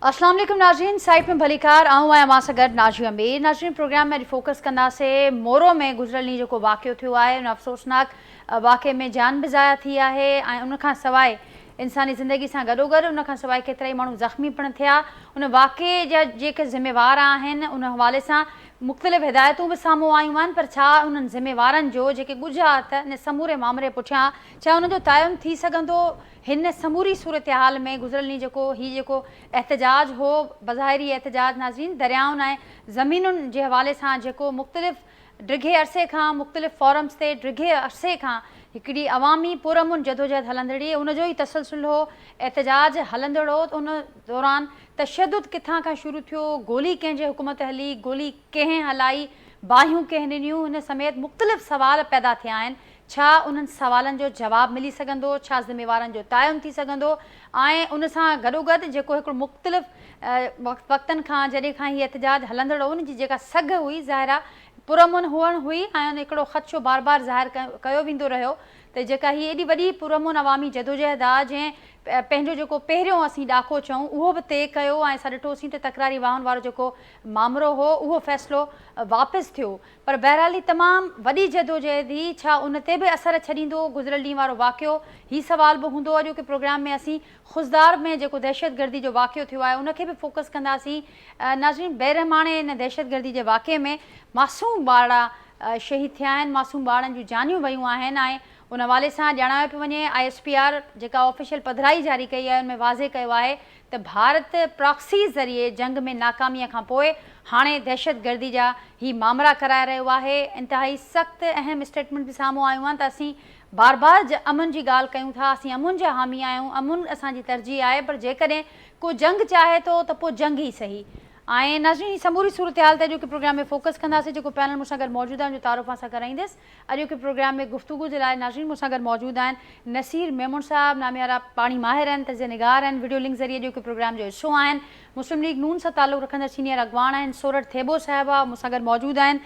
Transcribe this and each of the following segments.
اسلام عليڪم ناظرين سائيٽ ۾ ڀليڪار آئون آهيان اوهان سان گڏ ناجي امير ناظرين پروگرام ۾ اڄ فوڪس ڪنداسين مورو ۾ گذريل ڏينهن جيڪو واقعو ٿيو آهي ان افسوسناڪ واقعي ۾ جان به ضايع ٿي آهي ۽ ان کان سواء انساني زندگي سان گڏوگڏ ان کان سواء ڪيترائي ماڻهو زخمي پڻ ٿيا ان واقعي جا جيڪي ذميوار آهن ان حوالي سان مختلف هدايتون به سامهون آيون آهن پر ڇا انهن ذميوارن جو جيڪي ڳجها هٿ ان سموري مامري پٺيان ڇا انهن جو تعين ٿي سگهندو هن سموري صورتحال ۾ گذريل ڏينهن جيڪو هي جيڪو احتجاج هو بظاهر هي احتجاج ناظرين دريائن ۽ زمينن جي حوالي سان جيڪو مختلف ڊگهي عرصي کان مختلف فورمز تي ڊگهي عرصي کان هڪڙي عوامي پرامن جدوجهد هلندڙ ان جو ئي تسلسل هو احتجاج هلندڙ هو ته ان دوران تشدد ڪٿان کان شروع ٿيو گولي ڪنهن جي حڪم تي هلي گولي ڪنهن هلائي باهيون ڪنهن ڏنيون ان سميت مختلف سوال پيدا ٿيا آهن ڇا انهن سوالن جو جواب ملي سگهندو؟ ڇا ذميوارن جو تعين ٿي سگهندو؟ ۽ ان سان گڏوگڏ جيڪو هڪڙو مختلف وقتن کان جڏهن کان هي احتجاج هلندڙ هو ان جي جيڪا سگهه هئي ظاهر آهي پرامن هئڻ هئي ۽ ان هڪڙو خدشو بار بار ظاهر ڪيو ويندو رهيو ته جيڪا هي ايڏي وڏي پرامن عوامي جدوجهد آهي جنهن پنهنجو جيڪو پهريون اسين ڏاڪو چئون اهو به طئي ڪيو ۽ اسان ڏٺوسين ته تڪراري واهن وارو جيڪو مامرو هو اهو فيصلو واپس ٿيو پر بهرحال هي تمام وڏي جدوجهد هئي، ڇا ان تي به اثر ڇڏيندو گذريل ڏينهن وارو واقعو؟ هي سوال به هوندو. اڄوڪي پروگرام ۾ اسين خضدار ۾ جيڪو دهشتگردي جو واقعو ٿيو آهي ان کي به فوڪس ڪنداسين. ناظرين بيرحماڻي ان دهشتگردي جي واقعي ۾ معصوم ٻارڙا شهيد ٿيا آهن، معصوم ٻارڙن جون جانيون ويون آهن ۽ ان حوالي سان ڄاڻايو پيو وڃي I S P R جيڪا آفيشل پڌرائي جاري ڪئي آهي ان ۾ واضح ڪيو آهي ته ڀارت پراڪسي ذريعي جنگ ۾ ناڪامي کان پوء هاڻي دهشتگردي جا هي مامرا ڪرائي رهيو آهي، انتهائي سخت اهم اسٽيٽمينٽ به سامهون آيون آهن ته اسين بار بار امن جي ڳالهه ڪيون ٿا، اسين امن جا حامي آهيون، امن اسان جي ترجيح آهي پر جيڪڏهن ڪو جنگ چاهي ٿو ته پوء جنگ ئي سهي. ۽ ناظرين هي سموري صورتحال تي اڄوڪي پروگرام ۾ فوڪس ڪنداسين جيڪو پينل مون سان گڏ موجود آهي ان جو تعارف اوهان سان ڪرائيندس. اڄوڪي پروگرام ۾ گفتگو جي لاء ناظرين مون سان گڏ موجود آهن نصير ميمڻ صاحب ناميارا پاڻي ماهر آهن تجزيه نگار آهن وڊيو لنڪ ذريعي اڄوڪي پروگرام جو حصو آهن مسلم ليگ نون سان تعلق رکندڙ سينيئر اڳواڻ آهن سورٺ ٿيٻو صاحبه مون سان گڏ موجود آهن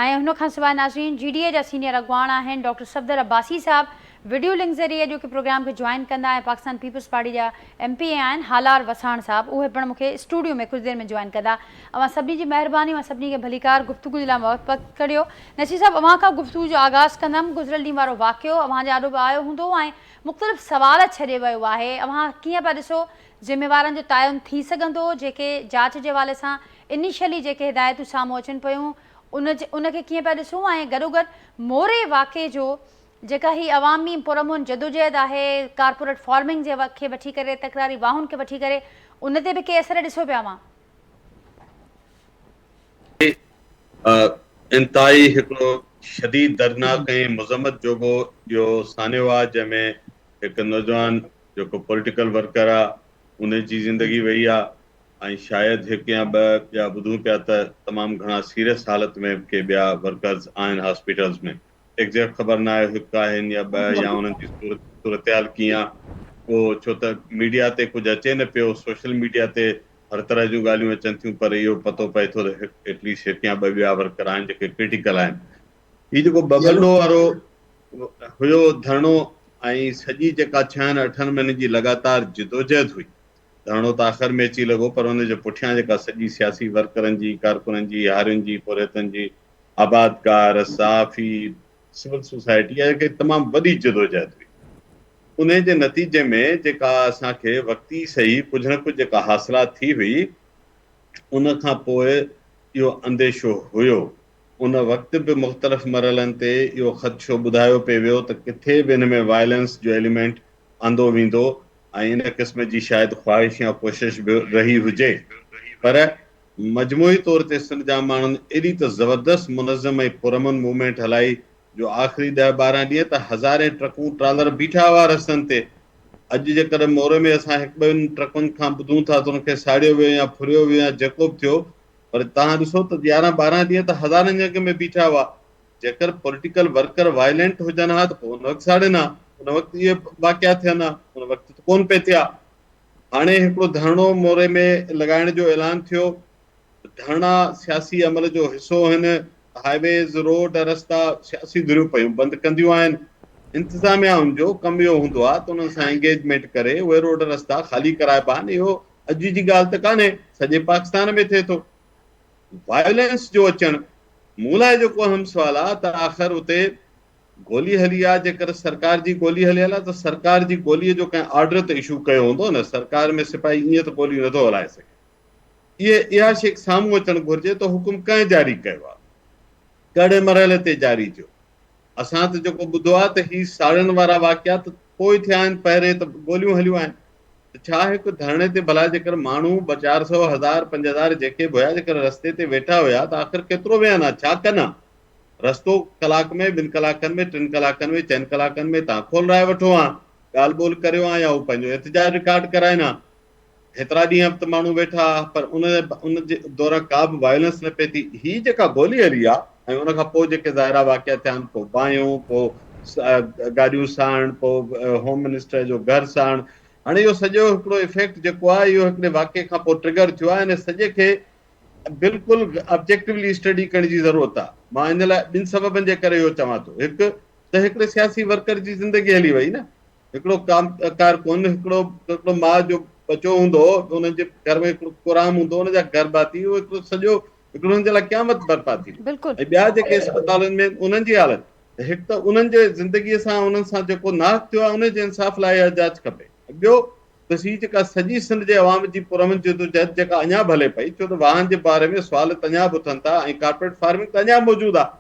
۽ ان کان سواء ناظرين جي ڊي اي جا سينيئر اڳواڻ آهن ڊاڪٽر صفدر عباسي صاحب وڊيو لنڪ ذريعي اڄوڪي پروگرام کي جوائن ڪندا ۽ پاڪستان پيپلز پارٽي جا ايم پي اي آهن هالار وساڻ صاحب اهي پڻ مون کي اسٽوڊيو ۾ ڪجهه دير ۾ جوائن ڪندا اوهان سڀني جي مهرباني اوهان سڀني کي ڀليڪار گفتگو جي لاء وقت ڪڍيو نصير صاحب اوهان کان گفتگو جو آغاز ڪندم گذريل ڏينهن وارو واقعو اوهان جي آڏو به آيو هوندو ۽ مختلف سوال ڇڏي ويو آهي اوهان ڪيئن پيا ڏسو ذميوارن جو تعين ٿي سگهندو جيڪي جاچ جي حوالي سان انيشلي جيڪي هدايتون سامهون اچن پيون ان ان کي ڪيئن پيا ڏسو ۽ گڏوگڏ موري واقعي جو جيڪا هي عوامي پرامن جدوجهد آهي ڪارپوريٽ فارمنگ جي کي وٺي ڪري تڪراري واهن کي وٺي ڪري ان تي به ڪي اثر ڏسو پيا اوهان؟ انتهائي هڪڙو شديد دردناڪ ۽ مذمت جوڳو اهو سانحو آهي جنهن ۾ هڪ نوجوان جيڪو پوليٽيڪل ورڪر آهي ان جي زندگي وئي آهي ۽ شايد هڪ يا ٻه ٻيا ٻڌون پيا ته تمام گهڻا سيريس حالت ۾ به ڪي ٻيا ورڪرز آهن هاسپيٽلز ۾ ايگزيڪٽ خبر ناهي هڪ آهن يا ٻه يا انهن جي صورتحال ڪيئن آ ڪو ڇو ته ميڊيا تي ڪجهه اچي نه پيو سوشل ميڊيا تي هر طرح جون ڳالهيون اچن ٿيون پر اهو پتو پئي ٿو ته ايٽليسٽ هڪ يا ٻه ٻيا ورڪر آهن جيڪي ڪرٽيڪل آهن هي جيڪو ٻٻرلو وارو هيو ڌرڻو ۽ سڄي جيڪا ڇهن اٺن مهينن جي لڳاتار جدوجهد هئي ڌرڻو ته آخر ۾ اچي لڳو پر ان جي پٺيان جيڪا سڄي سياسي ورڪرن جي ڪارڪنن جي هارين جي پورهيتن جي آبادگار، صحافي، سول سوسائٽي اها هڪ تمام وڏي جدوجهد هئي. انهي جي نتيجي ۾ جيڪا اسان کي وقتي سهي ڪجهه نه ڪجهه جيڪا حاصلات ٿي هئي ان کان پوء اهو انديشو هيو. ان وقت به مختلف مرحلن تي اهو خدشو ٻڌايو پئي ويو ته ڪٿي به ان ۾ وائلنس جو ايليمينٽ آندو ويندو ۽ ان قسم جي شايد خواهش يا ڪوشش به رهي هجي پر مجموعي طور تي سنڌ جا ماڻهن ايڏي ته زبردست منظم ۽ پرامن موومينٽ هلائي جو آخري ڏهه ٻارهن ڏينهن ته هزارين ٽرڪون ٽرالر بيٺا هئا رستن تي. اڄ جيڪڏهن موري ۾ اسان هڪ ٻن ٽرڪن کان ٻڌون ٿا ته ان کي ساڙيو ويو يا ڦريو ويو يا جيڪو به ٿيو پر توهان ڏسو ته يارهن ٻارهن ڏينهن ته هزارن جي انگ ۾ بيٺا هئا. جيڪر پوليٽيڪل ورڪر وائلينٽ هجن ها ته پوء ان وقت ساڙين ها، ان وقت اهي واقعا ٿين ها، ان وقت ته ڪونه پئي ٿيا. هاڻي هڪڙو ڌرڻو موري ۾ لڳائڻ جو اعلان ٿيو. ڌرڻا سياسي عمل جو حصو هن. هاء ويز، روڊ، رستا سياسي ڌريون پيون بند ڪنديون آهن. انتظاميا ان جو ڪم اهو هوندو آهي ته انهن سان انگيجمينٽ ڪري اهي روڊ رستا خالي ڪرائبا آهن. اهو اڄ جي ڳالهه ته ڪانهي، سڄي پاڪستان ۾ ٿئي ٿو. وائلنس جو اچڻ مون لاء جيڪو اهم سوال آ ته آخر اتي گولي هلي آ، جيڪر سرڪار جي گولي هليل آ ته سرڪار جي گولي جو ڪنهن آرڊر ته اشو ڪيو هوندو نه، سرڪار ۾ سپاهي ائين ته گولي نٿو هلائي سگهي. اهي اها شيء سامهون اچڻ گهرجي ته حڪم ڪنهن جاري ڪيو آ، ڪهڙي مرحلي تي جاري ٿيو. اسان ته جيڪو ٻڌو آ ته هي ساڙڻ وارا واقعا ته پوء ٿيا آهن، پهرين ته گوليون هليون آهن. ته ڇا هڪ ڌرڻي تي ڀلا جيڪر ماڻهو ٻه چار سئو، هزار، 5000 جيڪي به هيا جيڪر رستي تي ويٺا هيا ته آخر ڪيترو ويهن ها، ڇا ڪن ها؟ رستو ڪلاڪ ۾، ٻن ڪلاڪن ۾، ٽن ڪلاڪن ۾، چئن ڪلاڪن ۾ تان کولرائي وٺو ها، ڳالهه ٻولهه ڪريو ها يا هو پنهنجو احتجاج رڪارڊ ڪرائين ها. هيترا ڏينهن به ته ماڻهو ويٺا ها پر ان ان جي دوران ڪا به وائلنس نه پئي ٿي. هي جيڪا گولي هلي آ ۽ ان کان پوء جيڪي ظاهرا واقعا ٿيا آهن پوء باهيون، پوء گاڏيون ساڙڻ، پوء هوم منسٽر جو گهر ساڙڻ، هاڻي اهو سڄو هڪڙو افيڪٽ جيڪو آهي اهو هڪڙي واقعي کان پوء ٽرگر ٿيو آهي ان سڄي کي بلڪل آبجيڪٽولي اسٽڊي ڪرڻ جي ضرورت آهي. مان ان لاء ٻن سببن جي ڪري اهو چوان ٿو. هڪ ته هڪڙي سياسي ورڪر جي زندگي هلي وئي نه. هڪڙو ڪارڪن هڪڙو هڪڙو ماء جو ٻچو هوندو هو، انهن جي گهر ۾ هڪڙو قرآن هوندو هو، ان جا گهر ڀاتي اهو هڪڙو سڄو هڪڙو انهن جي لاء قيامت برپا ٿي وئي. ۽ ٻيا جيڪي اسپتالن ۾ انهن جي حالت ته هڪ ته انهن جي زندگي سان انهن سان جيڪو ناحق ٿيو آهي انهن جي انصاف لاء اها جاچ کپي ۽ ٻيو ته هي جيڪا سڄي سنڌ جي عوام جي پرامن جدوجهد جيڪا اڃا به هلي پئي ڇو ته واهن جي باري ۾ سوال ته اڃا به اٿن ٿا ۽ ڪارپوريٽ فارمنگ ته اڃا به موجود آهي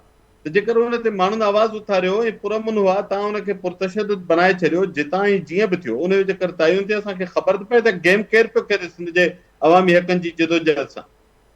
ته جيڪر ان تي ماڻهن آواز اٿاريو ۽ پرامن هئا تان ان کي پرتشدد بنائي ڇڏيو جتان ۽ جيئن به ٿيو ان جو جيڪر تعين ٿئي اسان کي خبر ته پئي ته گيم ڪير پيو کيڏي سنڌ جي عوامي حقن جي جدوجهد سان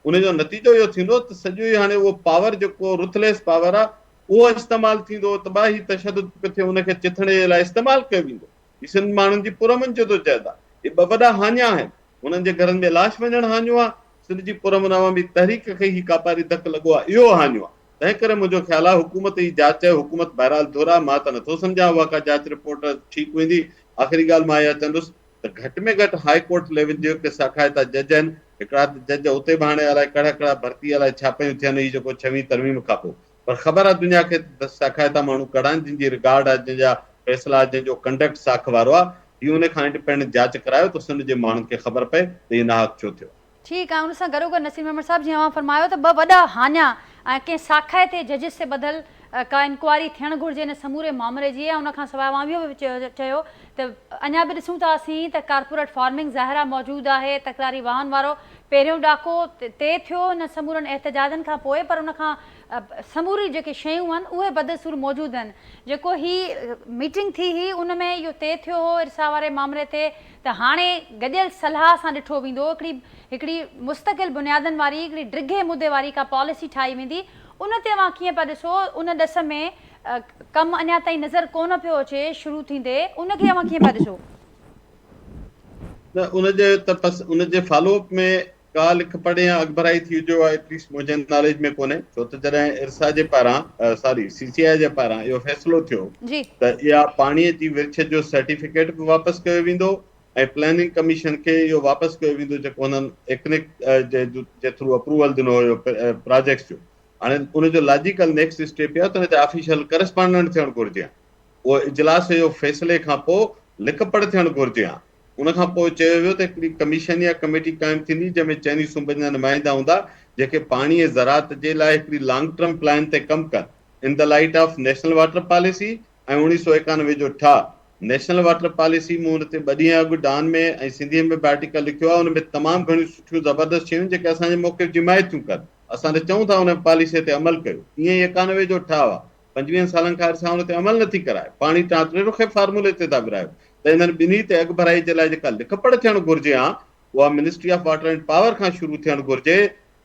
ان جو نتيجو اهو ٿيندو ته سڄو ئي هاڻي اهو پاور جيڪو رٿليس پاور آهي اهو استعمال ٿيندو تباهي تشدد پيو ٿئي ان کي چٿڻ جي لاء استعمال ڪيو ويندو هي سنڌ ماڻهن جي پرامن جدوجهد آهي هي ٻه وڏا هاڃا آهن انهن جي گهرن ۾ لاش وڃڻ هاڃو آهي سنڌ جي پرامن عوامي تحريڪ کي هي ڪاپاري ڌڪ لڳو آهي اهو هاڃو آهي تنهن ڪري منهنجو خيال آهي حڪومت جي جاچ حڪومت بهرحال ڌر آهي مان ته نٿو سمجهان اها ڪا جاچ رپورٽ ٺيڪ ويندي. آخري ڳالهه مان اها چوندس ته گهٽ ۾ گهٽ هاء ڪورٽ ليول جي ڪي ساکائتا جج آهن هڪڙا ته جج اتي به هاڻي الائي ڪهڙا ڪهڙا ڀرتي الائي ڇا پيون ٿين هي جيڪو ڇويهين ترميم کان پوء پر خبر آهي دنيا کي ته ساکائتا ماڻهو ڪهڙا آهن جن جي رڪارڊ آهي جن جا فيصلا جن جو ڪنڊڪٽ ساک وارو آهي هي ان کان انڊيپينڊنٽ جاچ ڪرايو ته سنڌ جي ماڻهن کي خبر پئي ته هي ناحق ڇو ٿيو. ٺيڪ آهي ان سان گڏوگڏ نصير ميمڻ صاحب جيئن اوهان فرمايو ته ٻه وڏا هاڃا ۽ ڪنهن ساکائي تي ججز تي ٻڌل ڪا انڪوائري ٿيڻ گهرجي ان سموري مامري جي ۽ ان کان سواء اوهان اهو به چيو ته اڃا به ڏسون ٿا اسين ته ڪارپوريٽ فارمنگ ظاهرا موجود آهي تڪراري واهن وارو پهريون ڏاڪو طئي ٿيو انهن سمورن احتجاجن کان پوء پر ان کان سموري جيڪي شيون آهن اهي بدستور موجود آهن جيڪو هي ميٽنگ ٿي هئي ان ۾ اهو طئي ٿيو هو ارسا واري مامري تي ته هاڻي گڏيل صلاح سان ڏٺو ويندو، هڪڙي هڪڙي مستقل بنيادن واري هڪڙي ڊگهي مدي واري ڪا پاليسي ٺاهي ويندي، ان تي اوهان ڪيئن پيا ڏسو، ان ڏس ۾ ڪم اڃا تائين نظر ڪونه پيو اچي شروع ٿيندي، ان کي اوهان ڪيئن پيا ڏسو؟ نه ان جي ته پس ان جي فالو اپ ۾ ڪا لک پڙهه يا اڳڀرائي ٿي هجي اها ايٽليسٽ منهنجي ناليج ۾ ڪونهي ڇو ته جڏهن ارسا جي پاران ساري سي سي آء جي پاران اهو فيصلو ٿيو ته اها پاڻي جي ورڇ جو سرٽيفڪيٽ به واپس ڪيو ويندو ۽ پلاننگ ڪميشن کي اهو واپس ڪيو ويندو جيڪو هنن ايڪنڪ جي ٿرو اپروول ڏنو هيو پراجيڪٽس جو هاڻي ان جو لاجيڪل نيڪسٽ اسٽيپ اهو آهي ته ان تي آفيشل ڪرسپانڊنٽ ٿيڻ گهرجي ها اهو اجلاس جو فيصلي کان پوء لک پڙهه ٿيڻ گهرجي ها ان کان پوء چيو ويو ته هڪڙي ڪميشن يا ڪميٽي قائم ٿيندي جنهن ۾ چئني صوبن جا نمائندا هوندا جيڪي پاڻي ۽ زراعت جي لاء هڪڙي لانگ ٽرم پلان تي ڪم ڪن in the light of national water policy ۽ 1991 جو ٺاهه نيشنل واٽر پاليسي مون ان تي ٻه ڏينهن اڳ ڊان ۾ ۽ سنڌيء ۾ به آرٽيڪل لکيو آهي ان ۾ تمام گهڻيون سٺيون زبردست شيون جيڪي اسان جي موقف جي حمايت ٿيون ڪن اسان ته چئون ٿا ان پاليسي تي عمل ڪيو ائين ئي 91 جو ٺاهه آهي پنجويهن سالن کان ارسا ان تي عمل نٿي ڪرائي، پاڻي ٽانٽري رخي فارمولي تي ٿا ورهايو ته انهن ٻنهي تي اڳڀرائي جي لاء جيڪا لک پڙهه ٿيڻ گهرجي هان اها ministry of water and power کان شروع ٿيڻ گهرجي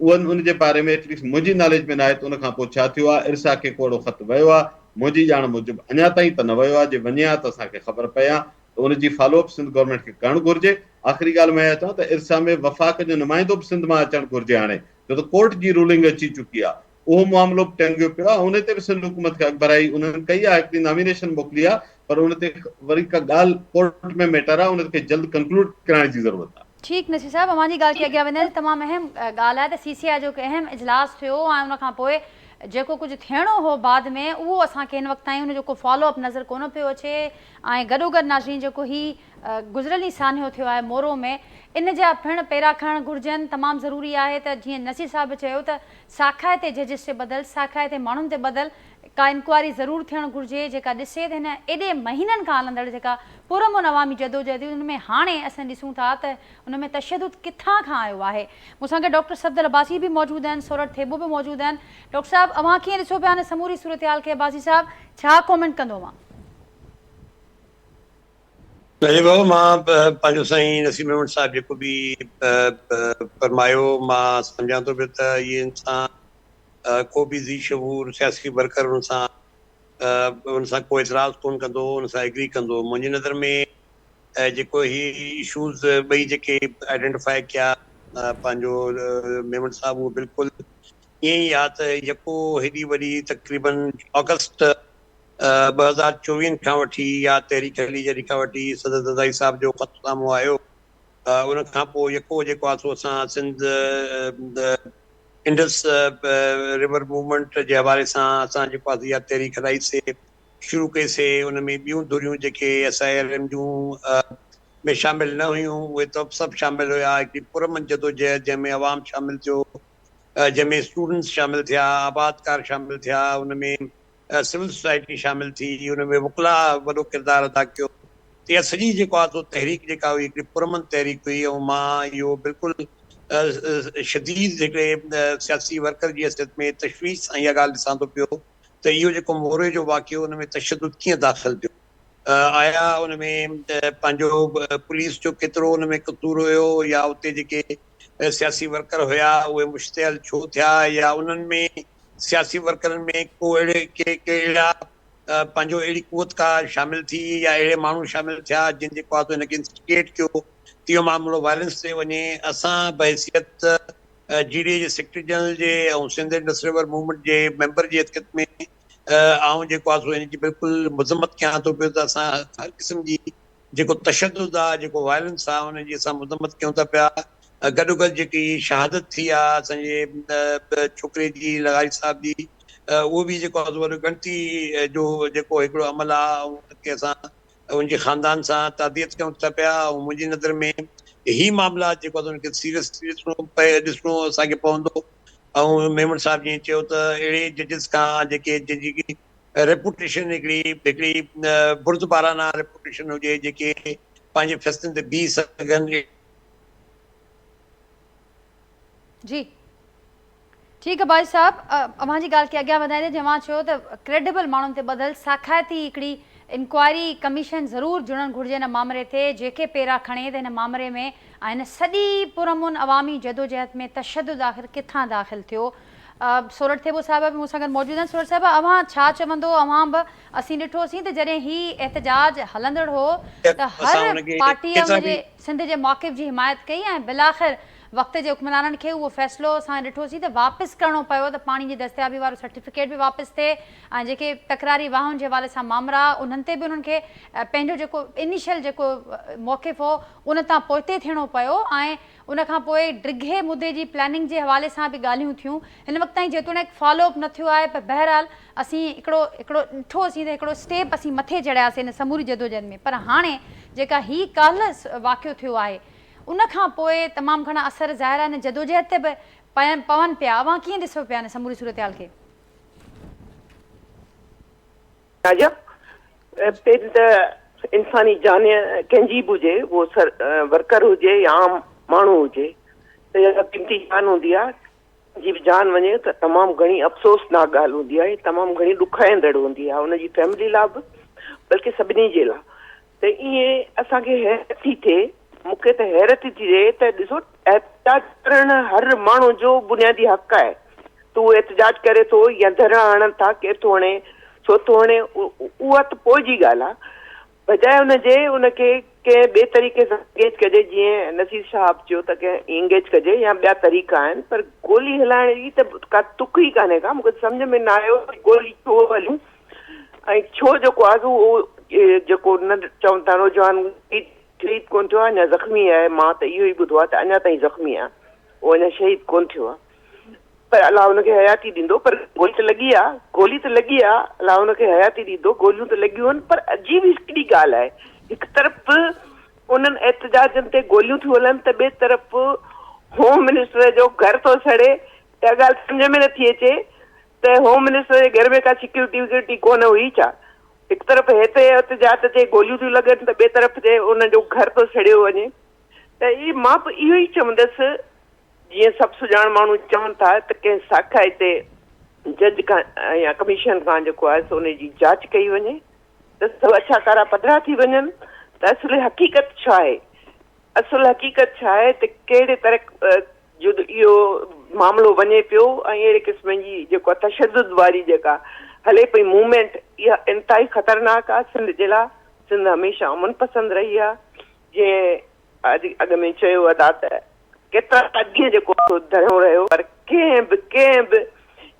اهن ان جي باري ۾ ايٽليسٽ منهنجي ناليج ۾ ناهي ته ان کان پوء ڇا ٿيو آهي ارسا کي ڪو اهڙو خط ويو آهي منهنجي ڄاڻ موجب اڃا تائين ته نه ويو آهي جي وڃي ها ته اسان کي خبر پئي ها ته ان جي فالو اپ سنڌ گورنمينٽ کي ڪرڻ گهرجي آخري ڳالهه مان اها چوان ته ارسا ۾ وفاق جو نمائندو به سنڌ مان اچڻ گهرجي هاڻي ڇو ته ڪورٽ جي رولنگ اچي چڪي آهي اهو معاملو به ٽنگيو پيو آهي، ان تي به سنڌ حڪومت کي اڳڀرائي انهن ڪئي آهي، هڪڙي نامينيشن موڪلي آهي پر ان تي وري ڪا ڳالهه ڪورٽ ۾ ميٽر آهي ان کي جلد ڪنڪلوڊ ڪرائڻ جي ضرورت آهي. ٺيڪ نصير صاحب اوهان جي ڳالهه کي اڳيان وڌائيندي تمام اهم ڳالهه آهي ته سي سي آء جو هڪ اهم اجلاس ٿيو ۽ ان کان پوء جيڪو ڪجهه ٿيڻو هو بعد ۾ اهو اسان کي هن وقت تائين ان جو ڪو فالو اپ نظر ڪونه پيو اچي ۽ گڏوگڏ ناظرين جيڪو هي گذريل ڏينهن سانحو ٿيو آهي مورو ۾ ان جا پڻ پيرا کڻڻ گهرجن تمام ضروري آهي ته جيئن نصير صاحب به چيو ته ساکائتي ججز تي ٻڌل ساکائتي ماڻهن تي ٻڌل ڪا انڪوائري ضرور ٿيڻ گهرجي جيڪا ڏسي ته هن ايڏي مهينن کان هلندڙ جيڪا پرامن عوامي جدوجهد هئي ان ۾ هاڻي اسين ڏسون ٿا ته ان ۾ تشدد ڪٿان کان آيو آهي. مون سان گڏ ڊاڪٽر صفدر عباسي به موجود آهن، سورٺ ٿيٻو به موجود آهن. ڊاڪٽر صاحب اوهان ڪيئن ڏسو پيا هن سموري صورتحال کي عباسي صاحب ڇا ڪامينٽ ڪندو اوهان؟ نجيب بابا مان پنهنجو سائين نسيم ميمڻ صاحب جيڪو به فرمايو مان سمجهان ٿو پيو ته اهي انسان ڪو به ذي شعور سياسي ورڪر ان سان ان سان ڪو اعتراض ڪون ڪندو ان سان ايگري ڪندو منهنجي نظر ۾ جيڪو هي اشوز ٻئي جيڪي آئيڊينٽيفائي ڪيا پنهنجو ميمڻ صاحب اهو بلڪل ائين ئي آ ته يڪو هيڏي وڏي تقريبن آگسٽ 2024 کان وٺي يا تحريڪ هلي جڏهن کان وٺي صدر زرداري صاحب جو خط سامهون آيو ان کان پوء يڪو جيڪو آ سو اسان سنڌ انڊس ريور موومينٽ جي حوالي سان اسان جيڪو آ سو اها تحريڪ هلائي سي شروع ڪئي سي ان ۾ ٻيون ڌريون جيڪي ايس I R M جون ۾ شامل نه هيون اهي ته سڀ شامل هيا هڪڙي پرامن جدوجهد جنهن ۾ عوام شامل ٿيو جنهن ۾ اسٽوڊنٽس شامل ٿيا آبادڪار شامل ٿيا ان ۾ سول سوسائٽي شامل ٿي، ان ۾ وڪلاء وڏو ڪردار ادا ڪيو ته اها سڄي جيڪو آهي سو تحريڪ جيڪا هئي هڪڙي پرامن تحريڪ هئي ۽ مان اهو بلڪل شديد هڪڙي سياسي ورڪر جي حيثيت ۾ تشويش سان اها ڳالهه ڏسان ٿو پيو ته اهو جيڪو موري جو واقعو ان ۾ تشدد ڪيئن داخل ٿيو آيا ان ۾ پنهنجو پوليس جو ڪيترو ان ۾ قصور هيو يا اتي جيڪي سياسي ورڪر هيا اهي مشتعل ڇو ٿيا يا انهن ۾ سياسي ورڪرن ۾ ڪو اهڙي ڪي ڪي اهڙا پنهنجو اهڙي قوت ڪا شامل ٿي يا اهڙي ماڻهو شامل ٿيا جن جيڪو آهي سو هن کي انسٽيگيٽ ڪيو ته اهو معاملو وائلنس تي وڃي اسان بحيثيت جي ڊي اي جي سيڪريٽري جنرل جي ۽ سنڌ انڊس ريور موومينٽ جي ميمبر جي حيثيت ۾ آئون جيڪو آهي سو هن جي بلڪل مذمت ڪيان ٿو پيو ته اسان هر قسم جي جيڪو تشدد آ جيڪو وائلنس آ ان جي اسان مذمت ڪيون ٿا پيا گڏوگڏ جيڪي شهادت ٿي آ اسان جي ڇوڪري جي لغاري صاحب جي اهو به جيڪو آ وڏو ڳڻتي جو جيڪو هڪڙو عمل آ ان کي اسان ان جي خاندان سان تعزيت ڪيون ٿا پيا ۽ منهنجي نظر ۾ هي معاملا جيڪو آ ان کي سيريس ڏسڻو پئي ڏسڻو اسان کي پوندو ۽ ميمڻ صاحب جيئن چيو ته اهڙي ججز کان جيڪي جن جي ريپوٽيشن هڪڙي هڪڙي بردبارانه ريپوٽيشن هجي جيڪي پنهنجي فيصلن تي بيهي سگهن. جي ٺيڪ عباسي صاحب اوهان جي ڳالهه کي اڳيان وڌائيندي جنهن اوهان چيو ته ڪريڊبل ماڻهن تي ٻڌل ساکائتي هڪڙي انڪوائري ڪميشن ضرور جڙڻ گهرجي ان مامري تي جيڪي پيرا کڻي ته هن مامري ۾ ۽ هن سڄي پرامن عوامي جدوجهد ۾ تشدد آخر ڪٿان داخل ٿيو سورٺ ٿيٻو صاحبه به مون سان گڏ موجود آهن. سورٺ صاحبه اوهان ڇا چوندو اوهان به اسين ڏٺوسين ته جڏهن هي احتجاج هلندڙ هو ته هر پارٽيء ان جي سنڌ جي موقف جي حمايت ڪئي ۽ بالاخر وقت جي حڪمرانن کي اهو فيصلو اسان ڏٺوسين ته واپس ڪرڻو پيو ته پاڻي جي دستيابي وارو سرٽيفڪيٽ به واپس ٿئي ۽ جيڪي تڪراري واهن جي حوالي سان مامرا انهن تي به انهن کي پنهنجو جيڪو انيشل جيڪو موقف هو ان تان پوئتي ٿيڻو پيو ۽ ان کان پوء ڊگهي مدي جي پلاننگ جي حوالي سان به ڳالهيون ٿيون. هن وقت تائين جيتوڻيڪ فالو اپ نه ٿيو آهي پر بهرحال اسين هڪڙو هڪڙو ڏٺوسين ته هڪڙو اسٽيپ اسين مٿي چڙهياسين هن سموري جدوجهد ۾ پر هاڻي جيڪا هي ڪالهه واقعو ٿيو آهي ان کان پوء تمام گهڻا اثر ظاهر آهي هن جدوجهد تي به پون پيا. اوهان ڪيئن ڏسو پيا هن سموري صورتحال کي؟ راجا، پهرين ته انساني جان ڪنهن جي به هجي، اهو سر ورڪر هجي يا عام ماڻهو هجي ته اها قيمتي جان هوندي آهي، ڪنهن جي به جان وڃي ته تمام گهڻي افسوسناڪ ڳالهه هوندي آهي، تمام گهڻي ڏکائيندڙ هوندي آهي ان جي فيملي لاء به بلڪه سڀني جي لاء ته ائين اسان کي حيرت ٿي ٿئي، مون کي ته حيرت ٿي ٿئي ته ڏسو احتجاج ڪرڻ هر ماڻهو جو بنيادي حق آهي ته اهو احتجاج ڪري ٿو يا ڌرڻا هڻن ٿا، ڪير ٿو هڻي، ڇو ٿو هڻي، اها ته پوء جي ڳالهه آهي. بجاء ان جي ان کي ڪنهن ٻئي طريقي سان انگيج ڪجي جيئن نصير شاهه به چيو ته ڪنهن انگيج ڪجي يا ٻيا طريقا آهن پر گولي هلائڻ جي ته ڪا تڪ ئي ڪانهي ڪا، مون کي ته سمجهه ۾ نه آيو ته گولي ڇو هليون ۽ ڇو جيڪو آهي سو اهو جيڪو نه چون ٿا نوجوان شهيد ڪونه ٿيو آهي اڃا زخمي آهي مان ته اهو ئي ٻڌو آهي ته اڃا تائين زخمي آهي اهو اڃا شهيد ڪونه ٿيو آهي. پر الله ان کي حياتي ڏيندو پر گولي ته لڳي آ گولي ته لڳي آ الله ان کي حياتي ڏيندو گوليون ته لڳيون آهن پر عجيب هڪڙي ڳالهه آهي هڪ طرف انهن احتجاجن تي گوليون ٿيون هلن ته ٻئي طرف هوم منسٽر جو گهر ٿو سڙي اها ڳالهه سمجهه ۾ نٿي اچي ته هوم منسٽر جي گهر ۾ ڪا سيڪيورٽي وڪيورٽي ڪونه هئي ڇا هڪ طرف هتي احتجاج تي گوليون ٿيون لڳن ته ٻئي طرف تي ان جو گهر ٿو سڙيو وڃي ته هي مان به اهو ئي چوندس جيئن سڀ سڄاڻ ماڻهو چون ٿا ته ڪنهن ساکائتي جج کان يا ڪميشن کان جيڪو آهي سو ان جي جاچ ڪئي وڃي ته سڀ اڇا ڪارا پڌرا ٿي وڃن ته اصل حقيقت ڇا آهي اصل حقيقت ڇا آهي ته ڪهڙي طرح جو اهو معاملو وڃي پيو ۽ اهڙي قسم جي جيڪو تشدد واري جيڪا هلي پئي موومينٽ اها انتهائي خطرناڪ آهي سنڌ جي لاء سنڌ هميشه امن پسند رهي آهي جنهن اڄ اڳ ۾ چيو ادا ته ڪيترا ڏينهن جيڪو سو ڌرڻو رهيو پر ڪنهن به ڪنهن به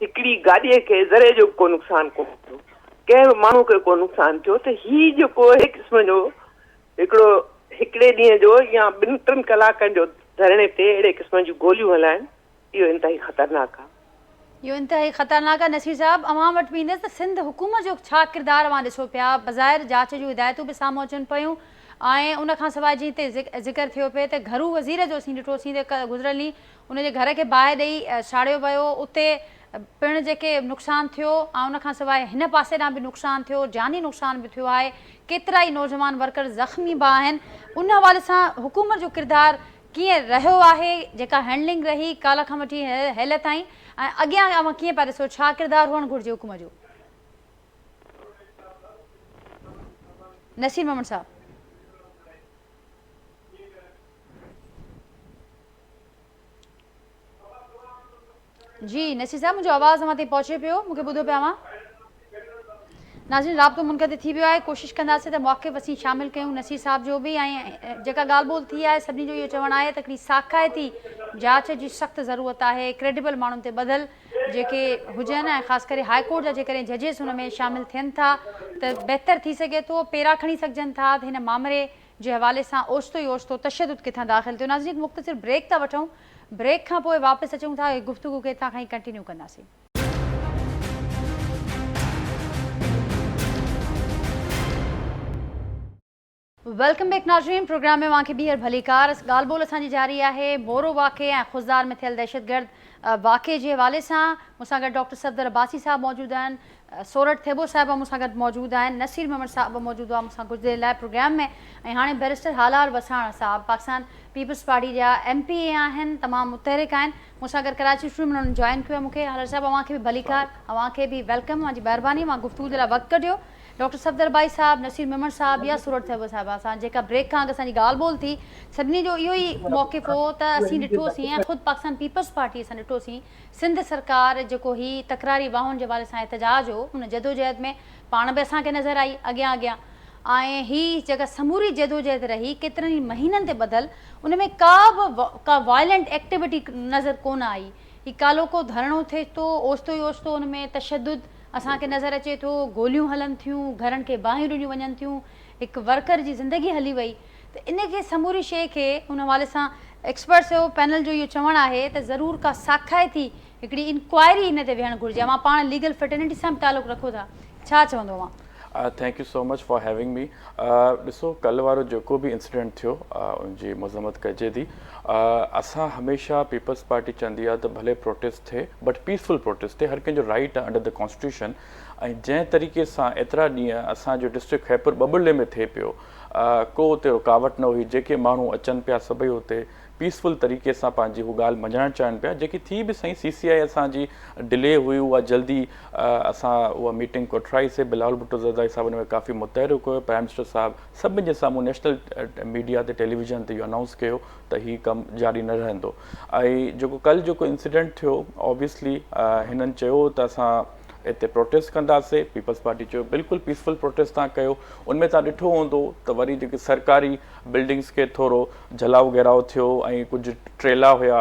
هڪڙي گاڏيء کي ذري جو به ڪو نقصان ڪونه ٿيو ڪنهن به ماڻهو کي ڪو نقصان ٿيو ته هي جيڪو اهڙي قسم جو هڪڙو هڪڙي ڏينهن جو يا ٻن ٽن ڪلاڪن جو ڌرڻي تي اهڙي قسم جون گوليون هلائڻ اهو انتهائي خطرناڪ آ. اهو انتهائي خطرناڪ آ نصير صاحب اوهان وٽ به ايندس ته سنڌ حڪومت جو ڇا ڪردار اوهان ڏسو پيا بظاهر جاچ جون هدايتون به سامهون اچن پيون ۽ ان کان سواء جنهن تي ذڪر ٿيو پئي ته گهرو وزير جو اسين ڏٺوسين ته گذريل ڏينهن ان جي گهر کي باهه ڏئي ساڙيو ويو اتي پڻ جيڪي نقصان ٿيو ۽ ان کان سواء هن پاسي ڏانهن به نقصان ٿيو جاني نقصان به ٿيو آهي ڪيترائي نوجوان ورڪر زخمي به آهن ان حوالي سان حڪومت جو ڪردار ڪيئن رهيو آهي جيڪا هينڊلنگ رهي ڪالهه کان وٺي هيل تائين ۽ اڳيان اوهان ڪيئن پيا ڏسو ڇا ڪردار هئڻ گهرجي حڪومت جو؟ نصير محمد صاحب. جي نصير صاحب منهنجو آواز اوهان تائين پهچي پيو مون کي ٻڌو پيا اوهان ناظرين رابطو منقطع ٿي ويو آهي ڪوشش ڪنداسين ته موقف اسين شامل ڪيون نصير صاحب جو به ۽ جيڪا ڳالهه ٻولهه ٿي آهي سڀني جو اهو چوڻ آهي ته هڪڙي ساکائتي جاچ جي سخت ضرورت آهي ڪريڊيبل ماڻهن تي ٻڌل جيڪي هجن ۽ خاص ڪري هاء ڪورٽ جا جيڪڏهن ججز ان ۾ شامل ٿين ٿا ته بهتر ٿي سگهي ٿو پيرا کڻي سگهجن ٿا ته هن مامري جي حوالي سان اوچتو ئي اوچتو تشدد ڪٿان داخل ٿيو ناظرين هڪ مختصر بريڪ ٿا وٺون بريڪ کان پوء واپس اچون ٿا گفتگو کي هتان کان ئي ڪنٽينيو ڪنداسين. Welcome back ناظرين پروگرام ۾ اوهان کي ٻيهر ڀليڪار ڳالهه ٻولهه اسان جي جاري آهي مورو واقعي ۽ خضدار ۾ ٿيل دهشتگرد واقعي جي حوالي سان مون سان گڏ ڊاڪٽر صفدر عباسي صاحب موجود آهن، سورٺ ٿيٻو صاحب مون سان گڏ موجود آهن، نصير ميمڻ صاحب به موجود هئا مون سان ڪجهه دير لاء پروگرام ۾ ۽ هاڻي بئريسٽر هالار وساڻ صاحب پاڪستان پيپلز پارٽي جا ايم پي اي آهن تمام متحرڪ آهن مون سان گڏ ڪراچي اسٽوڊيو ۾ انهن جوائن ڪيو آهي مون کي هالار صاحب اوهان کي به ڀليڪار اوهان کي به welcome اوهان جي مهرباني اوهان گفتگو جي لاء وقت ڪڍيو. ڊاڪٽر صفدر ڀائي صاحب، نصير ميمڻ صاحب يا سورٺ ٿيٻو صاحب سان جيڪا بريڪ کان اڳ اسان جي ڳالهه ٻولهه ٿي سڀني جو اهو ئي موقف هو ته اسين ڏٺوسين ۽ خود پاڪستان پيپلز پارٽي اسان ڏٺوسين سنڌ سرڪار جيڪو هي تڪراري واهن جي حوالي سان احتجاج هو ان جدوجهد ۾ پاڻ به اسان کي نظر آئي اڳيان اڳيان ۽ هي جيڪا سموري جدوجهد رهي ڪيترن ئي مهينن تي ٻڌل ان ۾ ڪا به ڪا وائلنٽ ايڪٽيوٽي نظر ڪونه آئي هي ڪالهوڪو ڌرڻو ٿئي ٿو اوچتو ئي اوچتو ان ۾ تشدد اسان کي نظر اچي ٿو، گوليون هلن ٿيون، گهرن کي باهيون ڏنيون وڃن ٿيون، هڪ ورڪر جي زندگي هلي وئي ته ان کي سموري شيء کي ان حوالي سان ايڪسپرٽس جو پينل جو اهو چوڻ آهي ته ضرور ڪا ساکائتي هڪڙي انڪوائري ان تي ويهڻ گهرجي، اوهان پاڻ ليگل فرٽرنٽي سان به تعلق رکو ٿا، ڇا چوندو اوهان؟ Thank you so much for having me ڏسو ڪل وارو جيڪو به انسيڊنٽ ٿيو ان جي مذمت ڪجي ٿي اسان هميشه پيپلز پارٽي چوندي آهي ته ڀلي پروٽيسٽ ٿئي بٽ پيسفل پروٽيسٽ ٿئي هر ڪنهن جو رائيٽ آهي انڊر the constitution ۽ جنهن طريقي سان ايترا ڏينهن اسان جو ڊسٽرڪٽ خيرپور ٻٻرلي ۾ ٿئي پيو ڪو اتي رڪاوٽ نه هئي جيڪي ماڻهو اچن پيا سڀئي اتي پيسفل طريقي سان پنهنجي هو ڳالهه مڃائڻ چاهين پيا جيڪي ٿي به سهي سي سي آء اسان جي ڊلي هئي اها جلدي اسان اها ميٽنگ ڪوٺرائي سي بلاول ڀٽو زرداري صاحب ان ۾ ڪافي متحرڪ هيو پرائم منسٽر صاحب سڀني جي سامهون نيشنل ميڊيا تي ٽيليويزن تي اهو انائونس ڪيو ته هي ڪم جاري نه رهندو ۽ جيڪو ڪل جيڪو انسيڊنٽ ٿيو آبويسلي هنن چيو ته اسان هتي پروٽيسٽ ڪنداسي، پيپلز پارٽي چيو بلڪل پيسفل پروٽيسٽ تان ڪيو، ان ۾ تان ڏٺو هوندو ته وري جيڪي سرڪاري بلڊنگس کي ٿورو جلاء گهيراء ٿيو ۽ ڪجهه ٽريلا هيا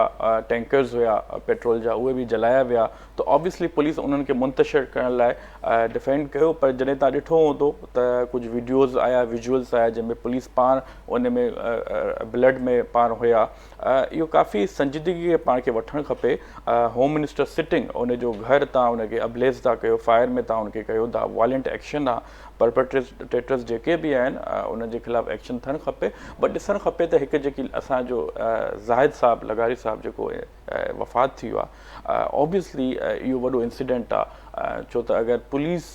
ٽينڪرز هيا پيٽرول جا اهي به جلايا ويا ته آبويسلي پوليس انهن کي منتشر ڪرڻ لاء ڊفينڊ ڪيو پر جڏهن تان ڏٺو هوندو ته ڪجهه ويڊيوز آيا ويجوئلز آيا جنهن ۾ پوليس پاڻ ان ۾ بلڊ ۾ پاڻ هيا. اهو ڪافي سنجيدگي کي پاڻ کي وٺڻ کپي هوم منسٽر سٽنگ ان جو گهر تان ان کي ابليز ٿا ڪيو فائر ۾ تان ان کي ڪيو دا وائلنٽ ايڪشن آ پرپٽريٽرز جيڪي به آهن انهن جي خلاف ايڪشن ٿيڻ کپي بٽ ڏسڻ کپي ته هڪ جيڪي اسان جو زاهد صاحب لغاري صاحب جيڪو وفات ٿي ويو آ اوبويسلي اهو وڏو انسيڊنٽ آ ڇو ته اگر پوليس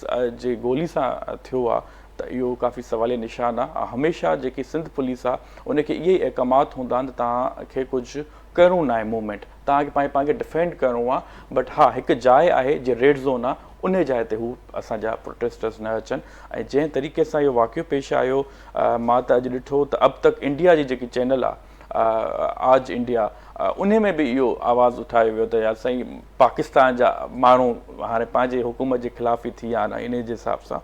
جي گولي سان ٿيو آ ته اهو ڪافي سواليه نشان آ هميشه جيڪي سنڌ پوليس آ ان کي اهي ئي احڪامات هوندا آهن ته توهان کي ڪجهه ڪرڻو ناهي موومينٽ توهان کي پنهنجي پاڻ کي ڊفينڊ ڪرڻو آ بٽ ها هڪ جاء آهي جي ريڊ زون آ انهي جاء تي هو اسان جا پروٽيسٽرز نه اچن ۽ جنهن طريقي سان اهو واقعو پيش آيو مان ته اڄ ڏٺو ته اب تڪ انڊيا جي جيڪي چينل آ آج انڊيا انهي ۾ به اهو آواز اٿايو ويو ته يار سائين پاڪستان جا ماڻهو هاڻي پنهنجي حڪومت جي خلاف ئي ٿي ويا آهن انهي جي حساب سان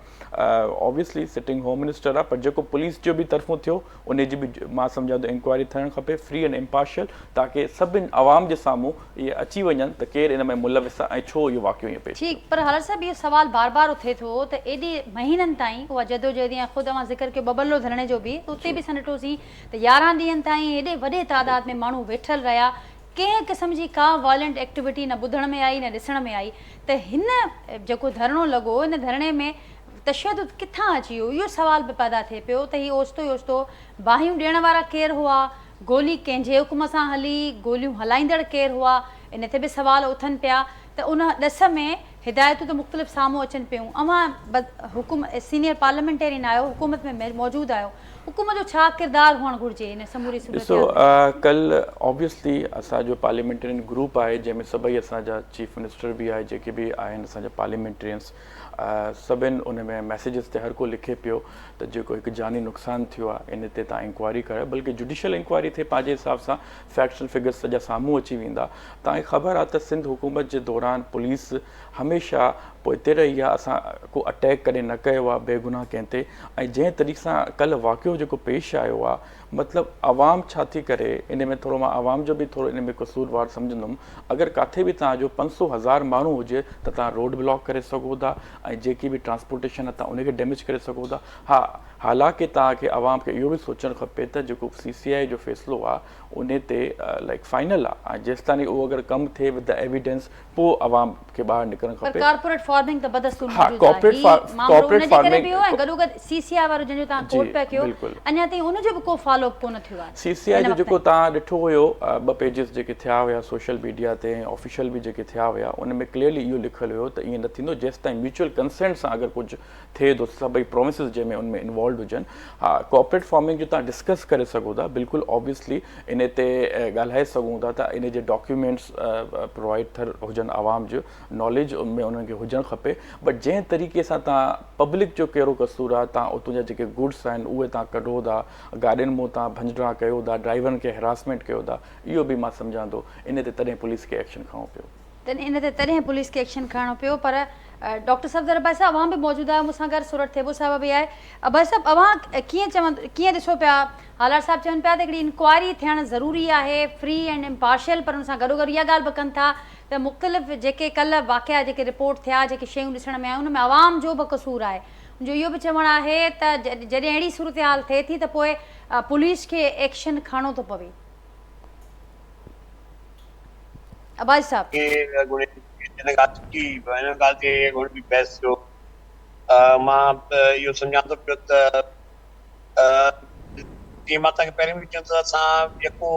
اوبويسلي سٽنگ هوم منسٽر آ پر جيڪو پوليس جو به طرفون ٿيو انهي جي به مان سمجهان ٿو انڪوائري ٿيڻ کپي فري اينڊ امپارشل تاڪه سڀن عوام جي سامهون اهي اچي وڃن ته ڪير ان ۾ ملوث آ ۽ ڇو اهو واقعو ائين پيش ٿيو. ٺيڪ پر هالر صاحب اهو سوال بار بار اٿي ٿو ته ايڏي مهينن تائين اها جدوجهد ۽ خود اوهان ذڪر ڪيو ٻٻرلو ڌرڻي جو به ته اتي به اسان ڏٺوسين ته 11 ڏينهن تائين ايڏي وڏي تعداد ۾ ماڻهو ويٺل رهيا ڪنهن قسم جي ڪا وائلنٽ ايڪٽيوٽي نه ٻڌڻ ۾ آئي نه ڏسڻ ۾ آئي ته هن جيڪو ڌرڻو لڳو ان ڌرڻي ۾ تشدد ڪٿان اچي ويو اهو سوال به پيدا ٿئي پيو ته هي اوچتو ئي اوچتو باهيون ڏيڻ وارا ڪير هئا گولي ڪنهن جي حڪم سان هلي گوليون هلائيندڙ ڪير هئا ان تي به سوال اٿن پيا ته ان ڏس ۾ هدايتون ته مختلف سامهون اچن پيون اوهان حڪم سينيئر پارليامينٽيرين آهيو حڪومت ۾ موجود آهيو حڪومت جو ڇا ڪردار هئڻ گهرجي ان سموري ڏسو صورتحال ۾؟ ڪل آبويسلي اسان جو پارليامينٽرين گروپ آهي جنهن ۾ سڀئي اسان جا چيف منسٽر به آهي جيڪي به آهن اسان جا پارليامينٽرينس سڀن ان ۾ ميسيجز تي هر ڪو لکي پيو ته جيڪو هڪ جاني نقصان ٿيو آهي ان تي تان انڪوائري ڪرايو بلڪه جوڊيشل انڪوائري ٿئي پنهنجي حساب سان فيڪٽس اينڊ فگرس سڄا سامهون اچي ويندا تان کي خبر آهي ته سنڌ حڪومت جي دوران پوليس هميشه پوئتي رهي آهي اسان ڪو اٽيڪ ڪڏهن نه ڪيو آهي بيگناهه ڪنهن تي ۽ جنهن طريقي سان ڪلهه واقعو جيڪو پيش آيو آهي مطلب عوام ڇا ٿي ڪري ان ۾ ٿورو مان عوام جو به ٿورو ان ۾ قصور وار سمجهندم اگر ڪاٿي به توهان جو پنج سو هزار ماڻهو هجي ته توهان روڊ بلاڪ ڪري سگهو ٿا ۽ جيڪي به ٽرانسپورٽيشن آهي توهان ان کي ڊيميج ڪري سگهو ٿا ها حالانڪه توهان کي عوام کي اهو به سوچڻ کپي ته جيڪو سي سي آء جو فيصلو آهي ان تي لائڪ فائنل آهي ۽ جيستائين اهو اگر ڪم ٿئي ود the evidence پوء عوام کي ٻاهر نڪرڻ پر کپي. ڪارپوريٽ فارمنگ ته بدستور ها موجود آهي. ڪارپوريٽ هي مامرو ان ڪارپوريٽ جي ڪري فارمنگ به هو ۽ گڏوگڏ سي سي آء وارو جنهن جو توهان جي ڪوٽ پيا ڪيو بلڪل. اڃا تائين ان جو به ڪو فالو اپ ڪونه ٿيو آهي سي سي آء هن جو وقت جيڪو تائين. توهان ڏٺو هيو ٻه پيجز جيڪي ٿيا هيا سوشل ميڊيا تي ۽ آفيشل به جيڪي ٿيا هيا ان ۾ ڪليئرلي اهو لکيل هيو ته ائين نه ٿيندو جيستائين ميوچل ڪنسينٽ سان اگر ڪجهه ٿئي ٿو سڀئي پروونسز جنهن ۾ ان ۾ انوالوڊ هجن ها ڪارپوريٽ فارمنگ جو توهان ڊسڪس ڪري سگهو ٿا بلڪل آبويسلي ان تي ڳالهائي سگهون ٿا ته ان جي ڊاڪيومينٽس پرووائيڊ ٿيل هجن عوام جو ناليج ان ۾ انهن کي هجڻ کپي بٽ جنهن طريقي سان توهان پبلڪ جو ڪهڙو قصور آهي توهان اتون جا جيڪي گڊس آهن اهي توهان ڪڍو ٿا گاڏين مون توهان ڀڃ ڊاهه ڪيو ٿا ڊرائيورن کي هراسمينٽ ڪيو ٿا اهو به مان سمجهان ٿو ان تي تڏهن پوليس کي ايڪشن کڻڻو پيو. تڏهن ان تي تڏهن پوليس کي ايڪشن کڻڻو پيو پر ڊاڪٽر صفدر عباسي صاحب اوهان به موجود آهيو مون سان گڏ سورٺ ٿيٻو صاحب به آهي عباسي صاحب اوهان ڪيئن چون ڪيئن ڏسو پيا هالار صاحب چون پيا ته هڪڙي انڪوائري ٿيڻ ضروري آهي فري اينڊ امپارشل پر ان سان گڏو گڏ اها ڳالهه به ڪن ٿا ته مختلف جيڪي ڪلهه واقعا جيڪي رپورٽ ٿيا جيڪي شيون ڏسڻ ۾ آيون ان ۾ عوام جو به قصور آهي ان جو اهو به چوڻ آهي ته جڏهن اهڙي صورتحال ٿئي ٿي ته پوء پوليس کي ايڪشن کڻڻو ٿو پوي. عباسي صاحب. کي اڳوڻي ان ڳالهه تي ان ڳالهه تي اڳوڻي به بحث ٿيو. مان اهو سمجهان ٿو پيو ته جيئن مان توهان کي پهرين به چيو ته اسان يڪو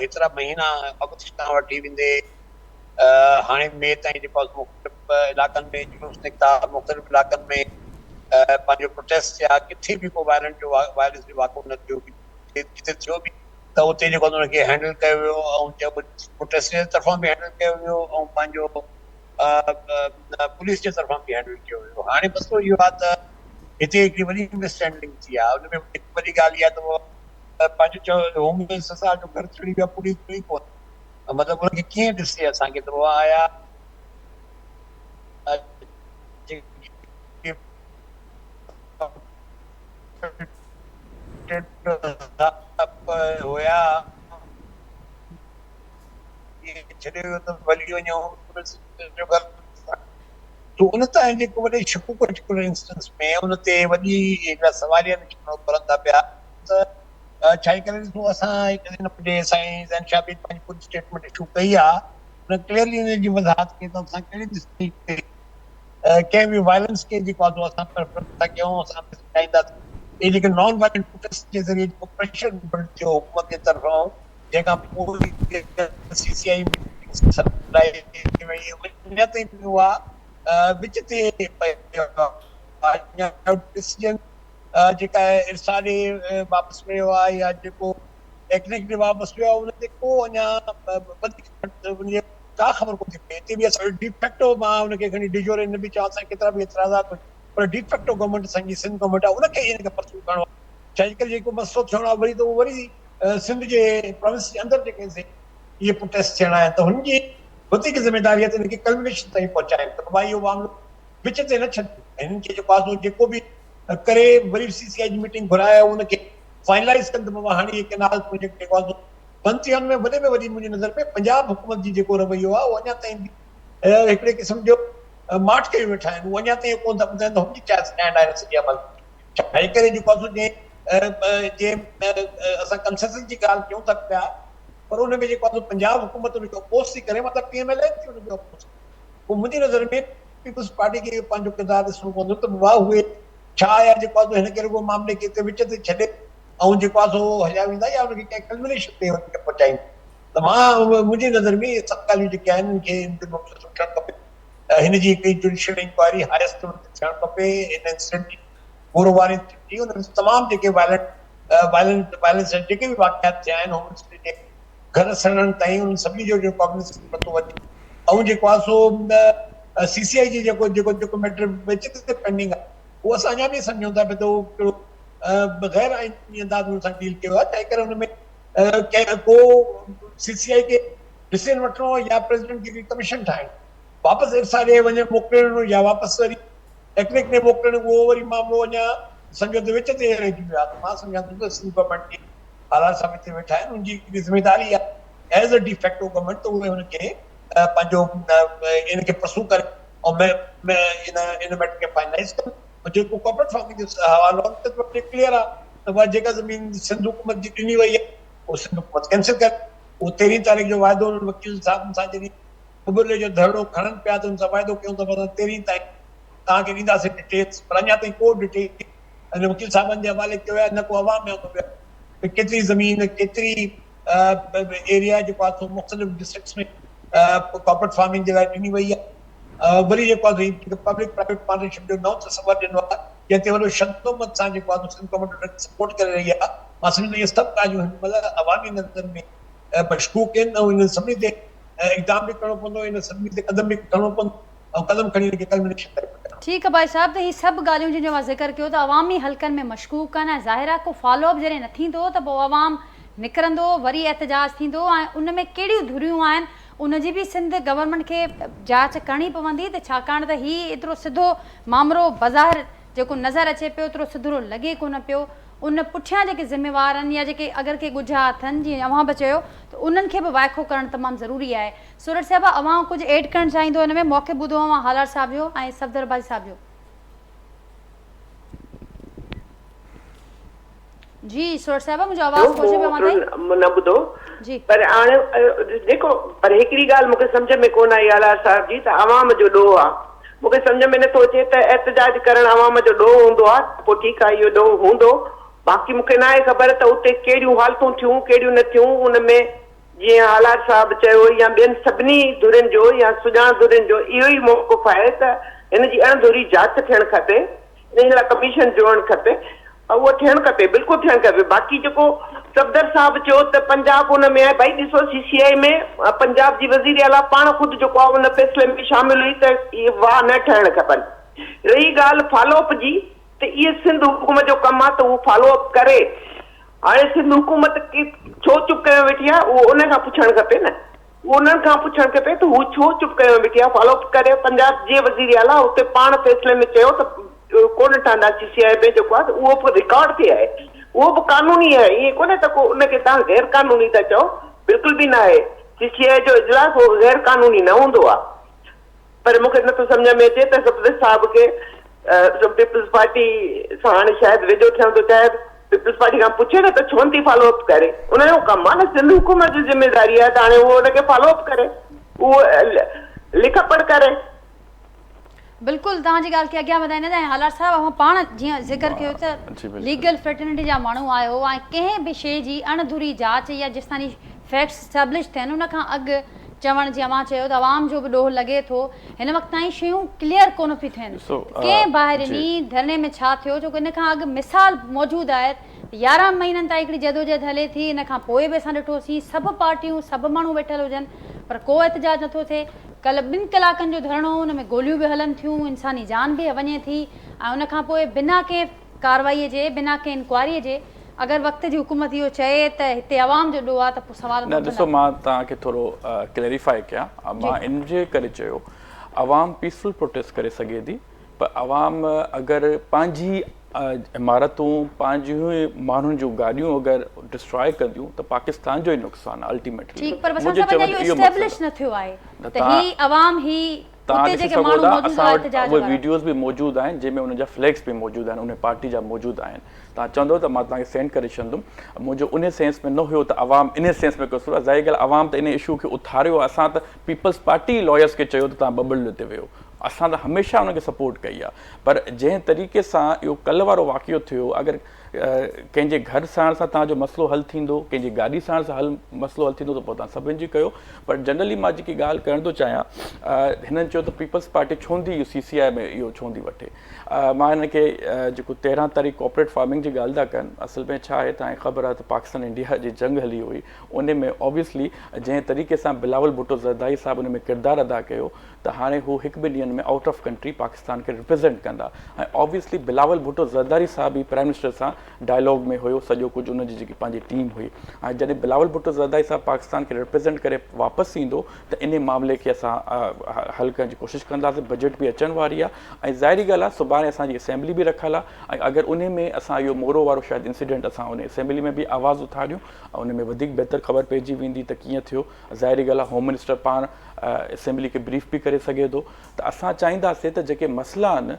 هيترا مهينا آگسٽ کان وٺي ويندي هاڻي مئي تائين جيڪو آهي مختلف علائقن ۾ جلوس نڪتا، مختلف علائقن ۾ پنهنجو پروٽيسٽ ٿيا، ڪٿي به ڪو وائلنٽ جو وائلنس جو واقعو نه ٿيو، ڪٿي ٿيو به ته اتي جيڪو آهي ان کي هينڊل ڪيو ويو ۽ پروٽيسٽ جي طرفان به هينڊل ڪيو ويو ۽ پنهنجو پوليس جي طرفان به هينڊل ڪيو ويو. هاڻي مسئلو اهو آهي ته هتي هڪڙي وڏي مس هينڊلنگ ٿي آهي. ان ۾ هڪ وڏي ڳالهه اها ته پنهنجو چيو هوم منسٽر صاحب جو گهر ڇڙي ويو آهي پوليس جو ئي ڪونه مطلب ان کي ڪيئن ڏسجي اسان کي ته اها آيا. هيا ڇڏي ويو ته ڀلي وڃو تو ان تان جيڪو وڏي شڪوڪ پرٽيڪولر انسٽنس ۾ ان تي وڏي هڪڙا سواليا نشان اڀرن ٿا پيا ته ڇا جي ڪري ڏسو اسان هڪ ڏينهن پنهنجي سائين زين شاهه به پنهنجي پوري اسٽيٽمينٽ اشو ڪئي آهي ان ڪليئرلي ان جي وضاحت ڪئي ته اسان ڪهڙي به اسٽيج تي ڪنهن به وائلنس کي جيڪو آهي اسان پريفر نٿا ڪيون اسان چاهينداسين اهي جيڪي نان وائلنٽ پروٽيسٽ جي ذريعي جيڪو پريشر بلڊ ٿيو حڪومت جي طرفان جنهن کان پوء سي سي آئي ميٽنگ سڏائي وئي اڃا تائين به اها وچ تي پئي اڃا ڊسيزن جيڪا ارسا ڏي واپس ويو آهي يا جيڪو ٽيڪنڪ ڏي واپس ويو آهي ان تي ڪو اڃا وڌيڪ ان جي ڪا خبر ڪونه ٿي پئي هتي به اسان ڊيفيڪٽو مان ان کي کڻي ڊيجوري نه به چوان اسان ڪيترا به اعتراضات هجن پر ڊيفيڪٽو گورنمينٽ اسان جي سنڌ گورنمينٽ آهي ان کي ان کي پرسو ڪرڻو آهي ڇا جي ڪري جيڪو مسئلو ٿيڻو آهي وري ته اهو وري سنڌ جي پراونس جي اندر جيڪي سي اهي پروٽيسٽ ٿيڻا آهن ته هن جي وڌيڪ ذميداري آهي ته ان کي ڪلمنيشن تائين پهچائين ته بابا اهو معاملو وچ تي نه ڇڏ هنن کي جيڪو آهي سو جيڪو به ڪري وري سي سي آء جي ميٽنگ گهرائي ان کي فائنلائز ڪن ته بابا هاڻي هي ڪينال پروجيڪٽ جيڪو آهي سو بند ٿي ويو. ان ۾ وڏي ۾ وڏي منهنجي نظر ۾ پنجاب حڪومت جي جيڪو رويو آهي اهو اڃا تائين به هڪڙي قسم جو ماٺ ڪيو ويٺا آهن اهو اڃا تائين ڪونه ٿا ٻڌائين ته هن جي ڇا اسٽينڊ آهي سڄي عمل ۾ ڇا جي ڪري جيڪو آهي سو جنهن جنهن اسان ڪنسيسس جي ڳالهه ڪيون ٿا پيا پر ان ۾ جيڪو آهي سو پنجاب حڪومت ان کي اپوز ٿي ڪري مطلب پي ايم ايل اين ٿي ان کي اپوز پوء منهنجي نظر ۾ پيپلز پارٽي کي اهو پنهنجو ڪردار ڏسڻو پوندو ته واهه اهي ڇا آيا جيڪو آهي سو هن کي رڳو معاملي کي اتي وچ تي ڇڏي ۽ جيڪو آهي سو هليا ويندا يا ان کي ڪنهن ڪلمنيشن تي ان کي پهچائيندا ته مان منهنجي نظر ۾ اهي سڀ ڳالهيون جيڪي آهن ان کي ان تي نوٽيس وٺڻ کپي هن جي هڪڙي جوڊيشل انڪوائري هائيسٽ ليول تي ٿيڻ کپي ان انسيڊنٽ جي گورو واري ٿي ان ۾ تمام جيڪي وائلنٽ وائلنٽ وائلنس جيڪي به واقعات ٿيا آهن هوم منسٽري جي گهر سڙڻ تائين انهن سڀني جو جيڪو ڪاگنيسنس ورتو وڃي ۽ جيڪو آهي سو سي سي آء جي جيڪو جيڪو جيڪو ميٽر وچ تي پينڊنگ آهي اهو اسان اڃا به سمجهون ٿا پيا ته اهو ڪهڙو غير آئيني انداز ۾ سان ڊيل ڪيو آهي تنهن ڪري ان ۾ ڪنهن ڪو سي سي آء کي ڊسيزن وٺڻو يا پريزيڊنٽ کي ڪميشن ٺاهڻ واپس ارسا ڏي وڃي موڪلڻو يا واپس وري ٽيڪنڪ ۾ موڪلڻ اهو وري معاملو اڃا سمجهو ته وچ تي رهجي ويو آهي ته مان سمجهان ٿو ته سنڌ گورنمينٽ کي هالار صاحب هتي ويٺا آهن ان جي هڪڙي ذميداري آهي ايز اي ڊيفيڪٽو گورنمينٽ ته اهي هن کي پنهنجو ان کي پرسو ڪري ۽ ان ان ميٽر کي فائنلائز ڪن ۽ جيڪو ڪارپوريٽ فارمنگ جو حوالو آهي ته ڪليئر آهي ته اها جيڪا زمين سنڌ حڪومت جي ڏني وئي آهي اهو سنڌ حڪومت ڪينسل ڪري اهو تيرهين تاريخ جو واعدو انهن وڪيل صاحبن سان جڏهن ٻٻرلي جو ڌرڻو کڻن پيا ته ان سان واعدو ڪيون ته اسان تيرهين تائين توهان کي ڏينداسين ڊٽيلز پر اڃا تائين ڪو ڊٽيل ان وڪيل صاحبن جي حوالي ڪيو آهي نه ڪو عوام ۾ آندو ويو آهي ته ڪيتري زمين ڪيتري ايريا جيڪو آهي سو مختلف ڊسٽرڪٽس ۾ ڪارپوريٽ فارمنگ جي لاء ڏني وئي آهي وري جيڪو آهي پبلڪ پرائيويٽ پارٽنرشپ جو نئون تصور ڏنو آهي جنهن تي وڏو شدومت سان جيڪو آهي سنڌ گورنمينٽ ان کي سپورٽ ڪري رهي آهي مان سمجهان ٿو اهي سڀ ڳالهيون هن مهل عوامي نظر ۾ مشڪوڪ آهن ۽ انهن سڀني تي اقدام به ڪرڻو پوندو انهن سڀني تي قدم به کڻڻو پوندو ۽ قدم کڻي ان کي ڪلمنيشن تائين پهچائڻو. ٺيڪ ڀائي صاحب ته هي سڀ ڳالهيون جن جو اوهان ذڪر ڪيو ته عوامي حلقن ۾ مشڪوڪ آهن ۽ ظاهر آهي ڪو فالو اپ جڏهن نه ٿيندو ته پوء عوام نڪرندو وري احتجاج ٿيندو ۽ ان ۾ ڪهڙيون ڌريون آهن ان جي به سنڌ گورنمينٽ کي جاچ ڪرڻي پوندي ته ڇاڪاڻ ته هي ايترو سڌو مامرو بظاهر جيڪو نظر اچي پيو ايترو سڌرو لڳي ڪونه پيو ان پٺيان جيڪي ذميوار آهن يا جيڪي اگر ڪي ڳجها اٿن جيئن اوهان به چيو ته انهن کي به وائکو ڪرڻ تمام ضروري آهي. سورٺ صاحبه اوهان ڪجهه ايڊ ڪرڻ چاهيندو ان ۾ موقف ٻڌو اوهان هالار صاحب جو ۽ صفدر عباسي صاحب جو. جي سورٺ صاحبه منهنجو آواز پهچي پيو اوهان تائين؟ مون نه ٻڌو جي. پر هاڻي جيڪو پر هڪڙي ڳالهه مون کي سمجهه ۾ ڪونه آئي هالار صاحب جي ته عوام جو ڏوهه آ مون کي سمجهه ۾ نٿو اچي ته احتجاج ڪرڻ عوام جو ڏوهه هوندو آ ته پوء ٺيڪ آ اهو ڏوهه هوندو باقي مون کي ناهي خبر ته اتي ڪهڙيون حالتون ٿيون ڪهڙيون نه ٿيون ان ۾ جيئن هالار صاحب چيو يا ٻين سڀني ڌرين جو يا سڄاڻ ڌرين جو اهو ئي موقف آهي ته هن جي اڻ ڌري جاچ ٿيڻ کپي انهي لاء ڪميشن جوڙڻ کپي اهو ٿيڻ کپي بلڪل ٿيڻ کپي باقي جيڪو صفدر صاحب چيو ته پنجاب ان ۾ آهي ڀائي ڏسو سي سي آئي ۾ پنجاب جي وزير اعليٰ پاڻ خود جيڪو آهي ان فيصلي ۾ شامل هئي ته اهي واهه نه ٺهڻ کپن رهي ڳالهه فالو اپ جي ته اهي سنڌ حڪومت جو ڪم آهي ته هو فالو اپ ڪري هاڻي سنڌ حڪومت ڇو چپ ڪيو ويٺي آهي اهو ان کان پڇڻ کپي نه اهو انهن کان پڇڻ کپي ته هو ڇو چپ ڪيو ويٺي آهي، فالو اپ ڪري پنجاب جي وزير اعليٰ اتي پاڻ فيصلي ۾ چيو ته ڪونه ٺهندا سي سي آء ۾ جيڪو آهي اهو به رڪارڊ تي آهي اهو به قانوني آهي ائين ڪونهي ته ڪو ان کي توهان غير قانوني ٿا چئو بلڪل به ناهي سي سي آء جو اجلاس اهو غير قانوني نه هوندو آهي پر مون کي نٿو سمجهه ۾ اچي ته صفدر صاحب کي پيپلز پارٽي سان هاڻي شايد ويجهو ٿيڻ ٿو چاهي پيپلز پارٽي کان پڇي نه ته ڇو نٿي فالو اپ ڪري ان جو ڪم آهي نه سنڌ حڪومت جي ذميواري آهي ته هاڻي اهو ان کي فالو اپ ڪري اهو لک پڙهه ڪري. بلڪل توهان جي ڳالهه کي اڳيان وڌائينداسين ۽ هالار صاحب اوهان پاڻ جيئن ذڪر ڪيو ته ليگل فريٽرنٽي جا ماڻهو آهيو ۽ ڪنهن به شيء جي اڻ ڌري جاچ يا جيستائين فيڪٽس اسٽيبلش ٿين ان کان اڳ چوڻ جيئن اوهان چيو ته عوام جو به ڏوهه لڳي ٿو هن وقت تائين شيون ڪليئر ڪونه ٿيون ٿين ته ڪنهن باهه ڏني ڌرڻي ۾ ڇا ٿيو ڇو ان کان اڳ مثال موجود آهي ته 11 مهينن تائين هڪڙي جدوجهد هلي ٿي ان کان پوء به اسان ڏٺوسين سڀ پارٽيون سڀ ماڻهو ويٺل هجن پر ڪو احتجاج نٿو ٿئي ڪلهه ٻن ڪلاڪن جو ڌرڻو ان ۾ گوليون به هلن ٿيون انساني جان به وڃي ٿي ۽ ان کان پوء بنا ڪنهن ڪارروائي جي بنا ڪنهن انڪوائري جي اگر وقت جي حڪومت اهو چئي ته هتي عوام جو ڏوهه آهي ته پوء سوال نه ڏسو مان توهان کي ٿورو ڪليريفائي ڪيان مان ان جي ڪري چيو عوام پيسفل پروٽيسٽ ڪري سگهي ٿي پر عوام اگر پنهنجي عمارتون پنهنجون ئي ماڻهن جون گاڏيون اگر ڊسٽرائي ڪنديون ته پاڪستان جو ئي نقصان آهي الٽيميٽلي ٺيڪ پر بس صاحب اڃا اهو اسٽيبلش نه ٿيو آهي ته هي عوام هي توهان ڏسي سگهو ٿا اسان وٽ اهي ويڊيوز به موجود آهن جنهن ۾ انهن جا فليگس به موجود آهن انهي پارٽي جا موجود آهن توهان چوندو ته مان توهان کي سينڊ ڪري ڇڏندم منهنجو انهي سينس ۾ نه هيو ته عوام انهي سينس ۾ قصور آهي ظاهري ڳالهه عوام ته انهي اشو کي اٿاريو آهي اسان ته پيپلز پارٽي لائرس کي چيو ته توهان ٻٻرلو تي ويهو اسان ته هميشه انهن کي سپورٽ ڪئي آهي پر جنهن طريقي سان اهو ڪلهه وارو واقعو ٿيو اگر ڪنهن جي گهر ساڙڻ سان توهان جو مسئلو حل ٿيندو، ڪنهن جي گاڏي ساڙڻ سان حل مسئلو حل ٿيندو ته پوء توهان سڀني جي ڪيو پر جنرلي مان جيڪي ڳالهه ڪرڻ ٿو چاهيان هنن چيو ته پيپلز پارٽي ڇو نٿي اهو سي سي آء ۾ اهو ڇو نٿي وٺي مان هنن کي جيڪو 13 تاريخ ڪارپوريٽ فارمنگ جي ڳالهه ٿا ڪن اصل ۾ ڇا آهي توهان کي خبر آهي ته پاڪستان انڊيا جي جنگ هلي هئي ان ۾ آبويسلي جنهن طريقي سان بلاول ڀٽو زرداري صاحب ان ۾ ڪردار ادا ڪيو ته هاڻي هو هڪ ٻن ڏينهن ۾ آئوٽ آف ڪنٽري پاڪستان کي ريپريزنٽ ڪندا ۽ آبويسلي بلاول ڀٽو زرداري صاحب ئي پرائم منسٽر سان ڊائلاگ ۾ هيو سڄو ڪجهه ان جي جيڪي پنهنجي ٽيم هئي ۽ جڏهن بلاول ڀٽو زرداري صاحب پاڪستان کي ريپريزنٽ ڪري واپس ايندو ته انهي معاملي کي اسان حل ڪرڻ جي ڪوشش ڪنداسين بجيٽ به اچڻ واري آهي ۽ ظاهري ڳالهه آهي سڀاڻي اسان جي اسيمبلي به رکيل آهي ۽ اگر انهي ۾ اسان اهو مورو وارو شايد انسيڊنٽ اسان انهي اسيمبلي ۾ به آواز اٿاريون ۽ ان ۾ وڌيڪ بهتر خبر پئجي ويندي ته ڪيئن ٿيو ظاهري ڳالهه آهي هوم منسٽر پاڻ اسيمبلي کي بريف به ڪري سگهي ٿو ته اسان چاهينداسين ته جيڪي مسئلا آهن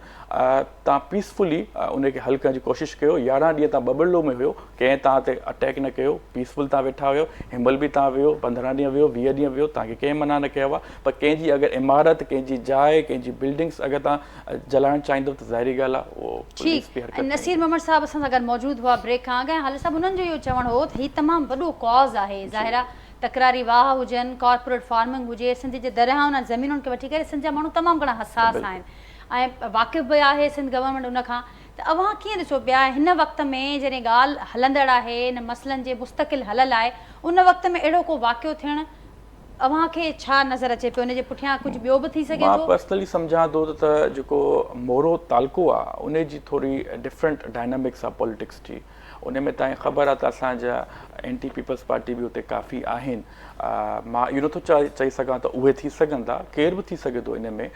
تان پيسفلي ان کي حل ڪرڻ جي ڪوشش ڪيو 11 ڏينهن تان ٻٻرلو ۾ هيو ڪنهن تان تي اٽيڪ نه ڪيو پيسفل تان ويٺا هيو هنمهل به تان ويو 15 ڏينهن ويو 20 ڏينهن ويو تان کي ڪنهن منع نه ڪيو آهي پر ڪنهن جي اگر عمارت ڪنهن جي جاء ڪنهن جي بلڊنگس اگر تان جلائڻ چاهيندو ته ظاهري ڳالهه آهي اهو پوليس به حرڪت ٺيڪ نصير ممڻ صاحب اسان سان گڏ موجود هئا بريڪ کان اڳ ۽ هالي صاحب انهن جو اهو چوڻ هو ته هي تمام وڏو ڪاز آهي ظاهر آهي تڪراري واهه هجن، ڪارپوريٽ فارمنگ هجي، سنڌ جي درياهن ۽ زمينن کي وٺي ڪري سنڌ جا ماڻهو تمام گهڻا حساس آهن ۽ واقف به آهي سنڌ گورنمينٽ ان کان ته اوهان ڪيئن ڏسو پيا هن وقت ۾ جڏهن ڳالهه هلندڙ آهي ان مسئلن جي مستقل حل لاء ان وقت ۾ اهڙو ڪو واقعو ٿيڻ اوهان کي ڇا نظر اچي پيو ان جي پٺيان ڪجهه ٻيو به ٿي سگهي مان ٿو؟ پرسنلي سمجهان ٿو ته جيڪو مورو تعلقو آهي ان جي ٿوري ڊفرنٽ ڊائنامڪس آهي پوليٽڪس جي ان ۾ تانکي خبر آ ته اسان جا اينٽي پيپلز پارٽي به اتي ڪافي آهن مان اهو نٿو چئي سگهان ته اهي ٿي سگهن ٿا ڪير به ٿي سگهي ٿو ان ۾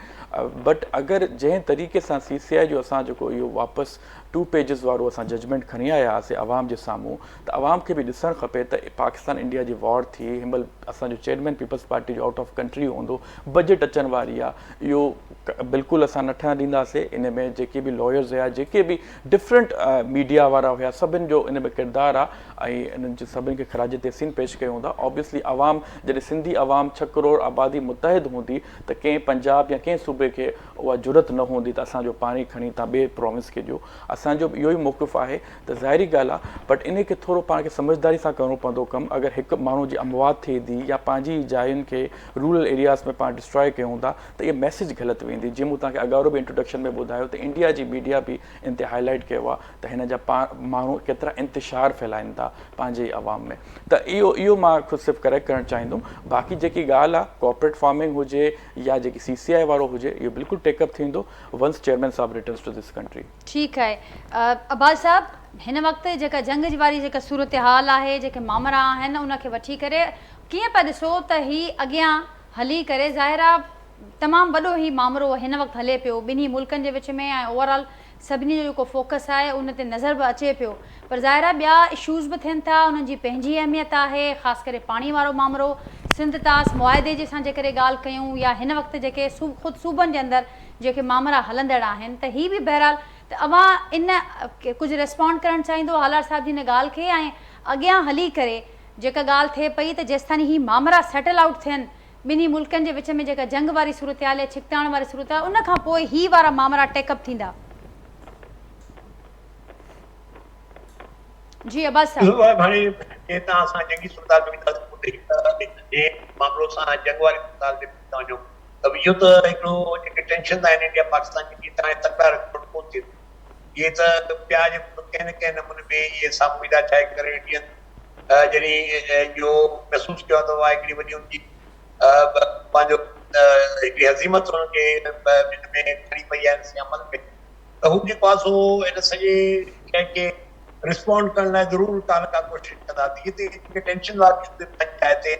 بٽ اگر جنهن طريقي سان سي سي آء جو اسان جيڪو اهو واپس ٽو پيجز وارو اسان ججمينٽ کڻي آيا هئاسي عوام جي سامهون ته عوام کي به ڏسڻ کپي ته پاڪستان انڊيا جي وار ٿي هن مهل اسان جو چيئرمين پيپلز پارٽي جو آئوٽ آف ڪنٽري هوندو بجيٽ اچڻ واري آ اهو بلڪل اسان نه ٺهڻ ڏينداسي ان ۾ جيڪي به لائرز هيا جيڪي به ڊفرنٽ ميڊيا وارا هيا سڀن جو ان ۾ ڪردار آ ۽ انهن جي سڀن کي خراج تحسين پيش ڪيون ٿا آبويسلي عوام جڏهن سنڌي عوام ڇهه ڪروڙ آبادي متحد هوندي ته ڪنهن پنجاب يا ڪنهن صوبي کي اها جرئت نه هوندي ته اسان جو پاڻي کڻي تان ٻئي پراونس کي ڏيو اسان جو به اهو ئي موقف آهي ته ظاهري ڳالهه آ بٽ انهي کي ٿورو پاڻ کي سمجهداري سان ڪرڻو پوندو ڪم اگر هڪ ماڻهو جي اموات ٿئي ٿي يا پنهنجي ئي جاين کي رورل ايرياز ۾ پاڻ ڊسٽرائي ڪيون ٿا ته اها ميسيج غلط ويندي جيئن مون توهان کي اڳارو به انٽروڊڪشن ۾ ٻڌايو ته انڊيا جي ميڊيا به ان تي هائي لائيٽ ڪيو آهي ته هن جا ماڻهو ڪيترا انتشار ڦهلائن ٿا پنهنجي ئي عوام ۾ ته اهو اهو مان خود صرف ڪريڪٽ ڪرڻ چاهيندم باقي جيڪي ڳالهه آهي ڪارپوريٽ فارمنگ هجي يا جيڪي سي سي آء وارو هجي اهو بلڪل ٽيڪ اپ ٿيندو ونس چيئرمين صاحب ريٽرنس ٽو this country. ٺيڪ آهي عباس صاحب هن وقت جيڪا جنگ جي واري جيڪا صورتحال آهي جيڪي مامرا آهن ان کي وٺي ڪري ڪيئن پيا ڏسو ته هي اڳيان هلي ڪري ظاهر آ تمام وڏو هي مامرو هن وقت هلي پيو ٻنهي ملڪن جي وچ ۾ ۽ اوور آل سڀني جو جيڪو فوڪس آهي ان تي نظر به اچي پيو پر ظاهر آهي ٻيا اشوز به ٿين ٿا انهن جي پنهنجي اهميت آهي خاص ڪري پاڻي وارو مامرو سنڌ طاس معاهدي جي سان جيڪڏهن ڳالهه ڪيون يا هن وقت جيڪي خود صوبن جي اندر جيڪي مامرا هلندڙ آهن ته هي به بهرحال ته اوهان ان ڪجهه ريسپانڊ ڪرڻ چاهيندو هالار صاحب جي ان ڳالهه کي ۽ اڳيان هلي ڪري جيڪا ڳالهه ٿئي پئي ته جيستائين هي مامرا سيٽل آئوٽ ٿين ٻنهي ملڪن جي وچ ۾ جيڪا جنگ واري صورتحال يا ڇڪتاڻ واري صورتحال ان کان پوء هي وارا مامرا ٽيڪ اپ ٿيندا. جي عباس صاحب. ڏسو صاحب هاڻي جي تان اسان جنگي صورتحال ۾ وينداسين پوء ته هي معاملو اسان جنگ واري صورتحال ۾ ٿا وڃون ته اهو ته هڪڙو جيڪي ٽينشن آهن انڊيا پاڪستان جي هاڻي تڪرار رڪارڊ ڪونه ٿيندو اهي ته پيا جيڪو ڪنهن نه ڪنهن نموني ۾ اهي سامهون ايندا ڇا ڪري انڊين جڏهن اهو محسوس ڪيو ته اها هڪڙي وڏي ان جي پنهنجو هڪڙي هزيمت انهن کي ان ۾ کڻي پئي آهي ان عمل ۾ ته هو جيڪو آهي سو ان سڄي شيء کي رسپونڊ ڪرڻ لاء ضرور ڪا نه ڪا ڪوشش ڪندا ته هتي جيڪي ٽينشن وارا اشو پنهنجي جاء تي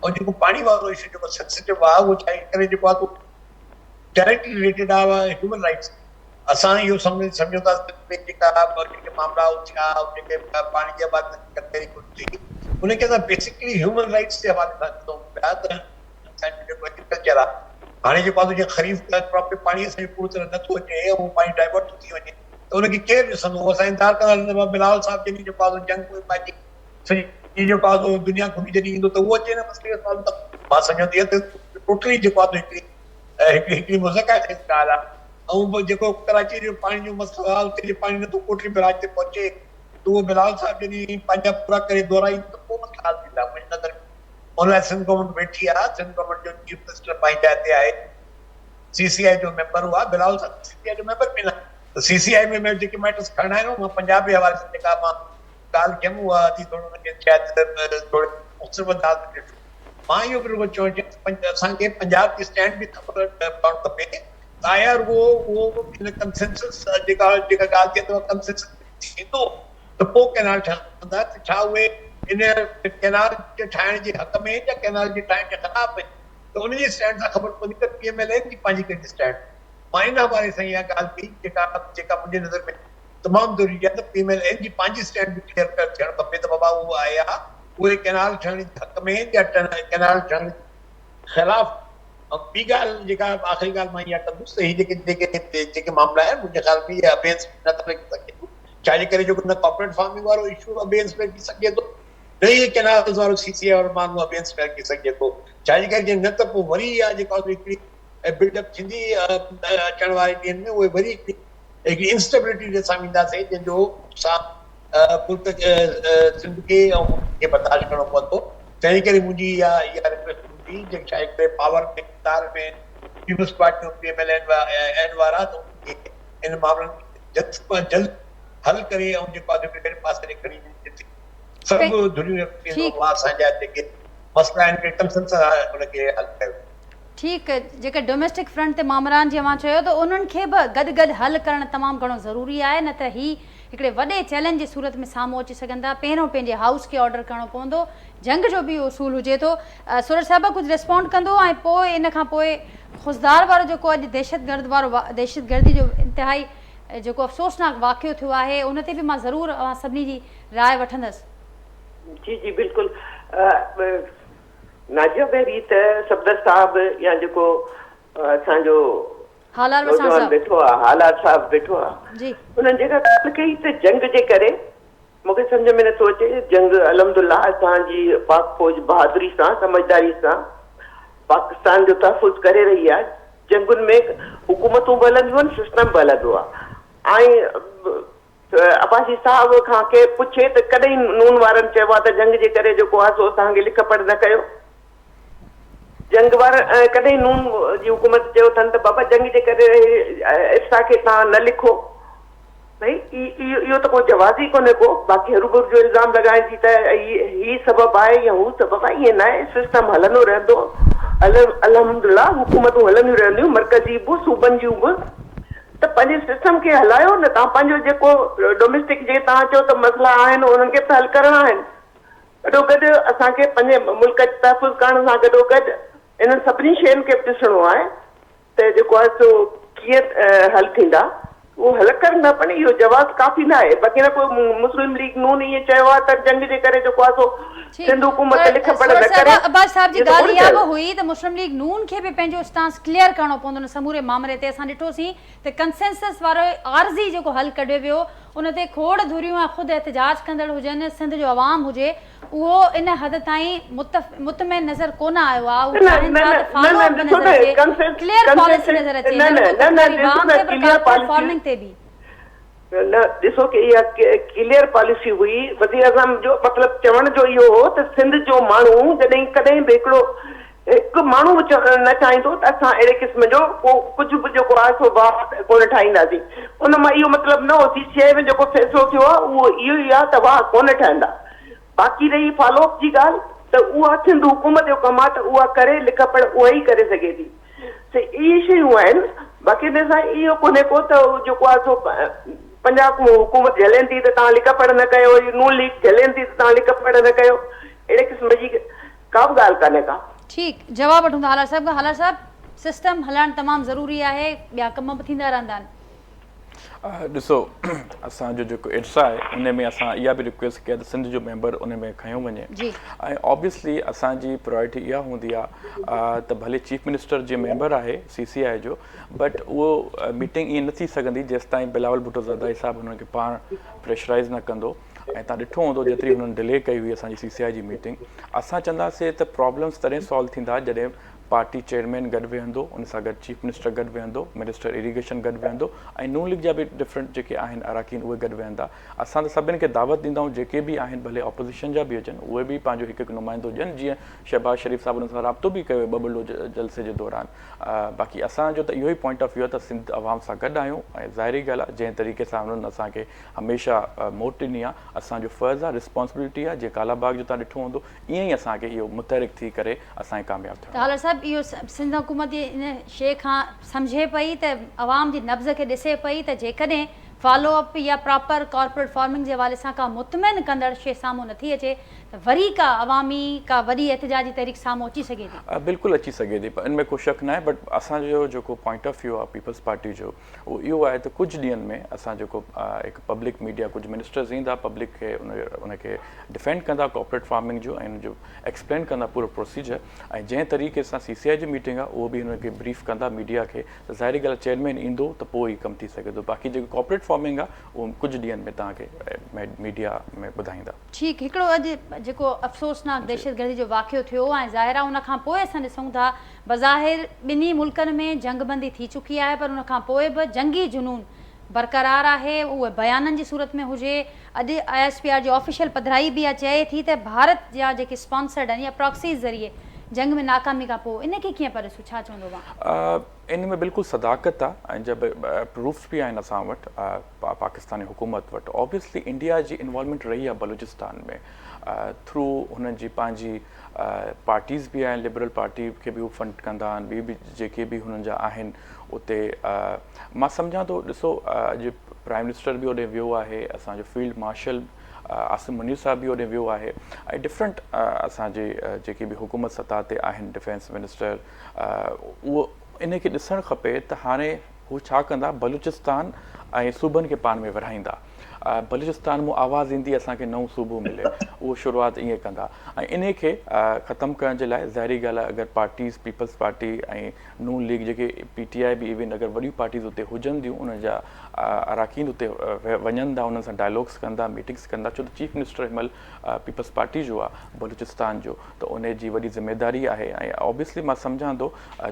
۽ جيڪو پاڻي وارو اشو جيڪو سينسيٽو آهي اهو ڇا ڪري جيڪو آهي سو ڊائريڪٽلي رليٽيڊ آهي هيومن رائٽس اسان اهو سمجهون ٿا سنڌ ۾ جيڪا جيڪي معاملا اٿيا جيڪي پاڻي جي حوالي سان جيڪا تحريڪ اٿي ان کي اسان بيسڪلي هيومن رائٽس جي حوالي سان ڏسون پيا ته اسان جو جيڪو ايگريڪلچر آهي هاڻي جيڪو آهي جيئن خريف ڪراپ ۾ پاڻي اسان جو پورو طرح نٿو اچي اهو پاڻي ڊائيورٽ ٿو ٿي وڃي ته ان کي ڪير ڏسندو اهو اسان انتظار ڪندا بلاول صاحب جن جيڪو آهي جنگ پنهنجي سڄي جيڪو آهي دنيا گهمي جڏهن ايندو ته اهو اچي نه مسئلي کي سالو ته مان سمجهان ٿي ته ٽوٽلي جيڪو آهي هڪڙي هڪڙي مضحڪه خيز ڳالهه آهي ۽ به جيڪو ڪراچي جو پاڻي جو مسئلو آهي اتي جي پاڻي نٿو ڪوٽڙي بئراج تي پهچي ته اهو بلاول صاحب جڏهن پنهنجا پورا ڪري دورا ايندو ته پوء مسئلا حل ٿيندا منهنجي نظر ۾ ان لاء سنڌ گورنمينٽ ويٺي آهي سنڌ گورنمينٽ جو چيف منسٽر پنهنجي جاء تي آهي سي سي آء جو ميمبر هو بلاول صاحب سي سي آء جو ميمبر به نه ته سي سي آء ۾ جيڪي ميٽرس کڻڻا آهن اهي پنجاب جي حوالي سان جيڪا مان ڳالهه ڪيم اها ٿي ٿورو ان کي شايد ٿوري مختلف انداز ۾ ڏٺو مان اهو به رڳو چوڻ چاهيان ته اسان کي پنجاب جي اسٽينڊ به خبر پوڻ کپي ته آيا رڳو اهو ان ڪنسنسس جيڪا جيڪا ڳالهه ٿئي ته ڪنسنسس ٿيندو ته پوء ڪئنال ٺهندا ته ڇا اهي ان ڪئنال جي ٺاهڻ جي حق ۾ يا ڪئنال جي ٺاهڻ جي خلاف ۾ ته ان جي اسٽينڊ سان خبر پوندي ته پي ايم ايل اين جي پنهنجي ڪهڙي اسٽينڊ مان ان حوالي سان اها ڳالهه ڪئي جيڪا جيڪا منهنجي نظر ۾ تمام ضروري آهي ته پي ايم ايل اين جي پنهنجي اسٽينڊ به ڪليئر ٿيڻ کپي ته بابا اهو آيا اهي ڪئنال ٺهڻ جي حق ۾ يا ڪئنال ٺهڻ جي خلاف. ۽ ٻي ڳالهه جيڪا آخري ڳالهه مان اها ڪندس ته هي جيڪي جيڪي جيڪي معاملا آهن منهنجي خيال ۾ اهي ابينس نه ٿا رکي سگهجي ٿو ڇا جي ڪري جو نه ڪارپوريٽ فارمنگ وارو اشو ابينس ۾ رکي سگهجي ٿو نه ئي ڪئنالز وارو سي سي آء وارو معاملو ابينس ۾ رکي سگهجي ٿو ڇا جي ڪري جي نه ته پوء وري اها جيڪا هڪڙي بلڊ اپ ٿيندي اچڻ واري ڏينهن ۾ اهي وري هڪڙي هڪڙي انسٽيبلٽي ڏي اسان وينداسين جنهن جو سان ملڪ سنڌ کي ۽ ملڪ کي برداشت ڪرڻو پوندو تنهن ڪري منهنجي اها اها رڪويسٽ هوندي جي شايد ڪري پاور ۾ اقتدار ۾ peoples party P M L N وارا ته انهن کي ان معاملن کي جلد کان جلد حل ڪري ۽ جيڪو آهي ٻئي پاسي ڏي کڻي وڃي جتي سڀ ڌريون اسان جا جيڪي مسئلا آهن ڪنسنسس آهي ان کي حل ڪيو. ٺيڪ جيڪي ڊوميسٽڪ فرنٽ تي مامران جي اوهان چيو ته انهن کي به گڏ گڏ حل ڪرڻ تمام گهڻو ضروري آهي نه ته هي هڪڙي وڏي چئلينج جي صورت ۾ سامهون اچي سگهن ٿا پهريون پنهنجي هائوس کي آرڊر ڪرڻو پوندو جنگ جو به اهو اصول هجي ٿو سورج صاحب ڪجهه ريسپونڊ ڪندو ۽ پوء ان کان پوء خضدار وارو جيڪو اڄ دهشتگرد وارو دهشتگردي جو انتهائي جيڪو افسوسناڪ واقعو ٿيو آهي ان تي به مان ضرور اوهان سڀني جي راء وٺندس. جي جي بلڪل ناجيه بحري ته صفدر صاحب يا جيڪو اسان جو هالار وساڻ نوجوان صاحب ويٺو آ هالار صاحب ويٺو آ جي انهن جيڪا ڳالهه ڪئي ته جنگ جي ڪري مون کي سمجهه ۾ نٿو اچي جنگ الحمدلله اسان جي پاڪ فوج بهادري سان سمجهداري سان پاڪستان جو تحفظ ڪري رهي آ جنگن ۾ حڪومتون به هلنديون آهن سسٽم به هلندو آ ۽ عباسي صاحب کان ڪير پڇي ته ڪڏهن نون وارن چيو آهي ته جنگ جي ڪري جيڪو آهي سو اسان کي لک پڙهه نه ڪيو. جنگ وارن ڪڏهن نون جي حڪومت چيو اٿن ته بابا جنگ جي ڪري ارسا کي توهان نه لکو. ڀئي اهو ته ڪو جواز ئي ڪونهي ڪو باقي هروڀرو جو الزام لڳائڻ جي ته هي سبب آهي يا هو سبب آهي ائين ناهي سسٽم هلندو رهندو الحمدلله حڪومتون هلنديون رهنديون مرڪزي به صوبن جون به. ته پنهنجي سسٽم کي هلايو نه توهان پنهنجو جيڪو ڊوميسٽڪ جيڪي توهان چئو ته مسئلا آهن انهن کي به ته حل ڪرڻا آهن گڏو گڏ اسان کي پنهنجي ملڪ جو تحفظ ڪرڻ سان گڏو گڏ انهن سڀني شين کي به ڏسڻو آهي ته جيڪو آهي سو ڪيئن حل ٿيندا. اهو حل ڪرڻ کپن اهو جواز ڪافي نه آهي باقي نه ڪو مسلم ليگ نون ائين چيو آهي ته جنگ جي ڪري جيڪو آهي سو سنڌ حڪومت لک پڙهه نه ڪري عباس صاحب جي ڳالهه اها به هئي ته مسلم ليگ نون کي به پنهنجو اسٽانس ڪليئر ڪرڻو پوندو ان سموري مامري تي اسان ڏٺوسين ته ڪنسينسس وارو عارضي جيڪو حل ڪڍيو ويو ان تي کوڙ ڌريون ۽ خود احتجاج ڪندڙ هجن سنڌ جو عوام هجي اهو ان حد تائين مطمئن نظر ڪونه آيو آهي، هو چاهين ٿا ته فالو اپ به نظر اچي، ڪليئر پاليسي نظر اچي، نه رڳو تڪراري واهن تي پر ڪارپوريٽ فارمنگ تي به. نه ڏسو ڪي اها ڪليئر پاليسي هئي، وزيراعظم جو مطلب چوڻ جو اهو هو ته سنڌ جو ماڻهو جڏهن ڪڏهن به هڪڙو هڪ ماڻهو به نه چاهيندو ته اسان اهڙي قسم جو ڪو ڪجهه به جيڪو آهي سو واهه ڪونه ٺاهينداسين ان مان اهو مطلب نه هو سي سي آء ۾ جيڪو فيصلو ٿيو آهي اهو اهو ئي آهي ته واهه ڪونه ٺهندا باقي رهي فالو اپ جي ڳالهه ته اها سنڌ حڪومت جو ڪم آهي ته اها ڪري لک پڙهه اها ئي ڪري سگهي ٿي سي اهي شيون آهن باقي ان سان اهو ڪونهي ڪو ته جيڪو آهي سو پنجاب حڪومت جهلين ٿي ته توهان لک پڙهه نه ڪيو نون ليگ جهلين ٿي ته توهان لک پڙهه نه ڪيو اهڙي قسم جي ڪا به ڳالهه ڪانهي ڪا. ٺيڪ جواب وٺون ٿا هالار صاحب کان هالار صاحب سسٽم هلائڻ تمام ضروري آهي ٻيا ڪم به ٿيندا رهندا آهن. ڏسو اسان جو جيڪو ارسا آهي ان ۾ اسان اها به رڪويسٽ ڪئي ته سنڌ جو ميمبر ان ۾ کنيو وڃي ۽ آبويسلي اسان جي پرائرٽي اها هوندي آهي ته ڀلي چيف منسٽر جي ميمبر آهي سي سي آء جو بٽ اهو ميٽنگ ائين نه ٿي سگهندي جيستائين بلاول ڀٽو زرداري صاحب هنن کي پاڻ پريشرائز نه ڪندو ۽ تان ڏٺو هوندو جيتري هنن ڊلي ڪئي هئي اسان جي سي سي آء جي ميٽنگ اسان چونداسي ته پرابلمس تڏهن سالو ٿيندا جڏهن پارٽي چيئرمين گڏ ويهندو، ان سان گڏ چيف منسٽر گڏ ويهندو، منسٽر اريگيشن گڏ ويهندو ۽ نون ليگ جا به ڊفرنٽ جيڪي آهن اراڪين اهي گڏ ويهندا. اسان ته سڀن کي دعوت ڏيندا آهيون جيڪي به آهن ڀلي اپوزيشن جا به هجن اهي به پنهنجو هڪ هڪ نمائندو ڏين جيئن شهباز شريف صاحب انهن سان رابطو به ڪيو ٻٻرلو جلسي جي دوران. باقي اسان جو ته اهو ئي پوائنٽ آف ويو آهي ته سنڌ عوام سان گڏ آهيون ۽ ظاهري ڳالهه آهي جنهن طريقي سان انهن اسان کي هميشه موٽ ڏني آهي اسان جو فرض آهي رسپانسبلٽي آهي جيئن ڪالا باغ جو توهان ڏٺو هوندو ائين ئي اسان کي اهو متحرڪ ٿي ڪري اسان کي ڪامياب ٿيڻو آهي. ڊالر صاحب اهو سنڌ حڪومت جي ان شيء کان سمجهي پئي ته عوام جي نبض کي ڏسي پئي ته جيڪڏهن فالو اپ يا پراپر ڪارپوريٽ فارمنگ جي حوالي سان ڪا مطمئن ڪندڙ شيء سامهون نٿي اچي ته وري ڪا عوامي ڪا وڏي احتجاجي تحريڪ سامهون اچي سگهي ٿي. بلڪل اچي سگهي ٿي پر ان ۾ ڪو شڪ ناهي بٽ اسان جو جيڪو پوائنٽ آف ويو آهي پيپلز پارٽي جو اهو اهو آهي ته ڪجهه ڏينهن ۾ اسان جيڪو هڪ پبلڪ ميڊيا ڪجهه منسٽرز ايندا پبلڪ کي ان کي ڊفينڊ ڪندا ڪارپوريٽ فارمنگ جو ۽ ان جو ايڪسپلين ڪندا پورو پروسيجر ۽ جنهن طريقي سان سي سي آء جي ميٽنگ آهي اهو به هنن کي بريف ڪندا ميڊيا کي ته ظاهري ڳالهه چيئرمين ايندو ته پوء ئي ڪم ٿي سگهي ٿو باقي جيڪو ڪارپوريٽ فارمنگ آهي اهو ڪجهه ڏينهن ۾ توهان کي ميڊيا ۾ ٻڌائيندا. ٺيڪ هڪڙو اڄ جيڪو افسوسناڪ دهشتگردي جو واقعو ٿيو ۽ ظاهر آهي ان کان پوء اسان ڏسون ٿا بظاهر ٻنهي ملڪن ۾ جنگ بندي ٿي چڪي آهي پر ان کان پوء به جنگي جنون برقرار آهي اهي بيانن جي صورت ۾ هجي اڄ I S P R جي آفيشل پڌرائي به اها چئي ٿي ته ڀارت جا جيڪي اسپانسرڊ آهن يا پراڪسيز ذريعي جنگ ۾ ناڪامي کان پوء ان کي ڪيئن پيا ڏسو ڇا چوندو اوهان؟ ان ۾ بلڪل صداقت آ ۽ جب پروفس به آهن اسان وٽ پاڪستاني حڪومت وٽ آبويسلي انڊيا جي انوالومينٽ رهي آ بلوچستان ۾ ٿرو هنن جي پنهنجي پارٽيز به آهن لبرل پارٽي کي به هو فنڊ ڪندا آهن ٻي به جيڪي به هنن جا آهن اتي مان سمجهان ٿو ڏسو اڄ پرائم منسٽر به اوڏي ويو آهي اسان جو فيلڊ مارشل عاصم منير صاحب به اوڏي ويو آهي ۽ ڊفرنٽ اسان جي جيڪي به حڪومت سطح تي آهن ڊفينس منسٽر اهو ان کي ڏسڻ کپي ته هاڻي هو ڇا ڪندا بلوچستان ۽ صوبن کي پاڻ ۾ ورهائيندا بلوچستان مون آواز ايندي اسان کي نئون صوبو ملي اهو شروعات ائين ڪندا ۽ انهي کي ختم ڪرڻ جي لاء ظاهري ڳالهه آهي اگر پارٽيز پيپلز پارٽي ۽ نون ليگ جيڪي پي ٽي آء به ايون اگر وڏيون پارٽيز اتي هجن ٿيون انهن جا اراڪين اتي وڃن ٿا انهن سان ڊائلاگس ڪندا ميٽنگس ڪندا ڇو ته چيف منسٽر هن مهل پيپلز پارٽي جو آهي بلوچستان جو ته انهي جي وڏي ذميداري آهي ۽ آبويسلي مان سمجهان ٿو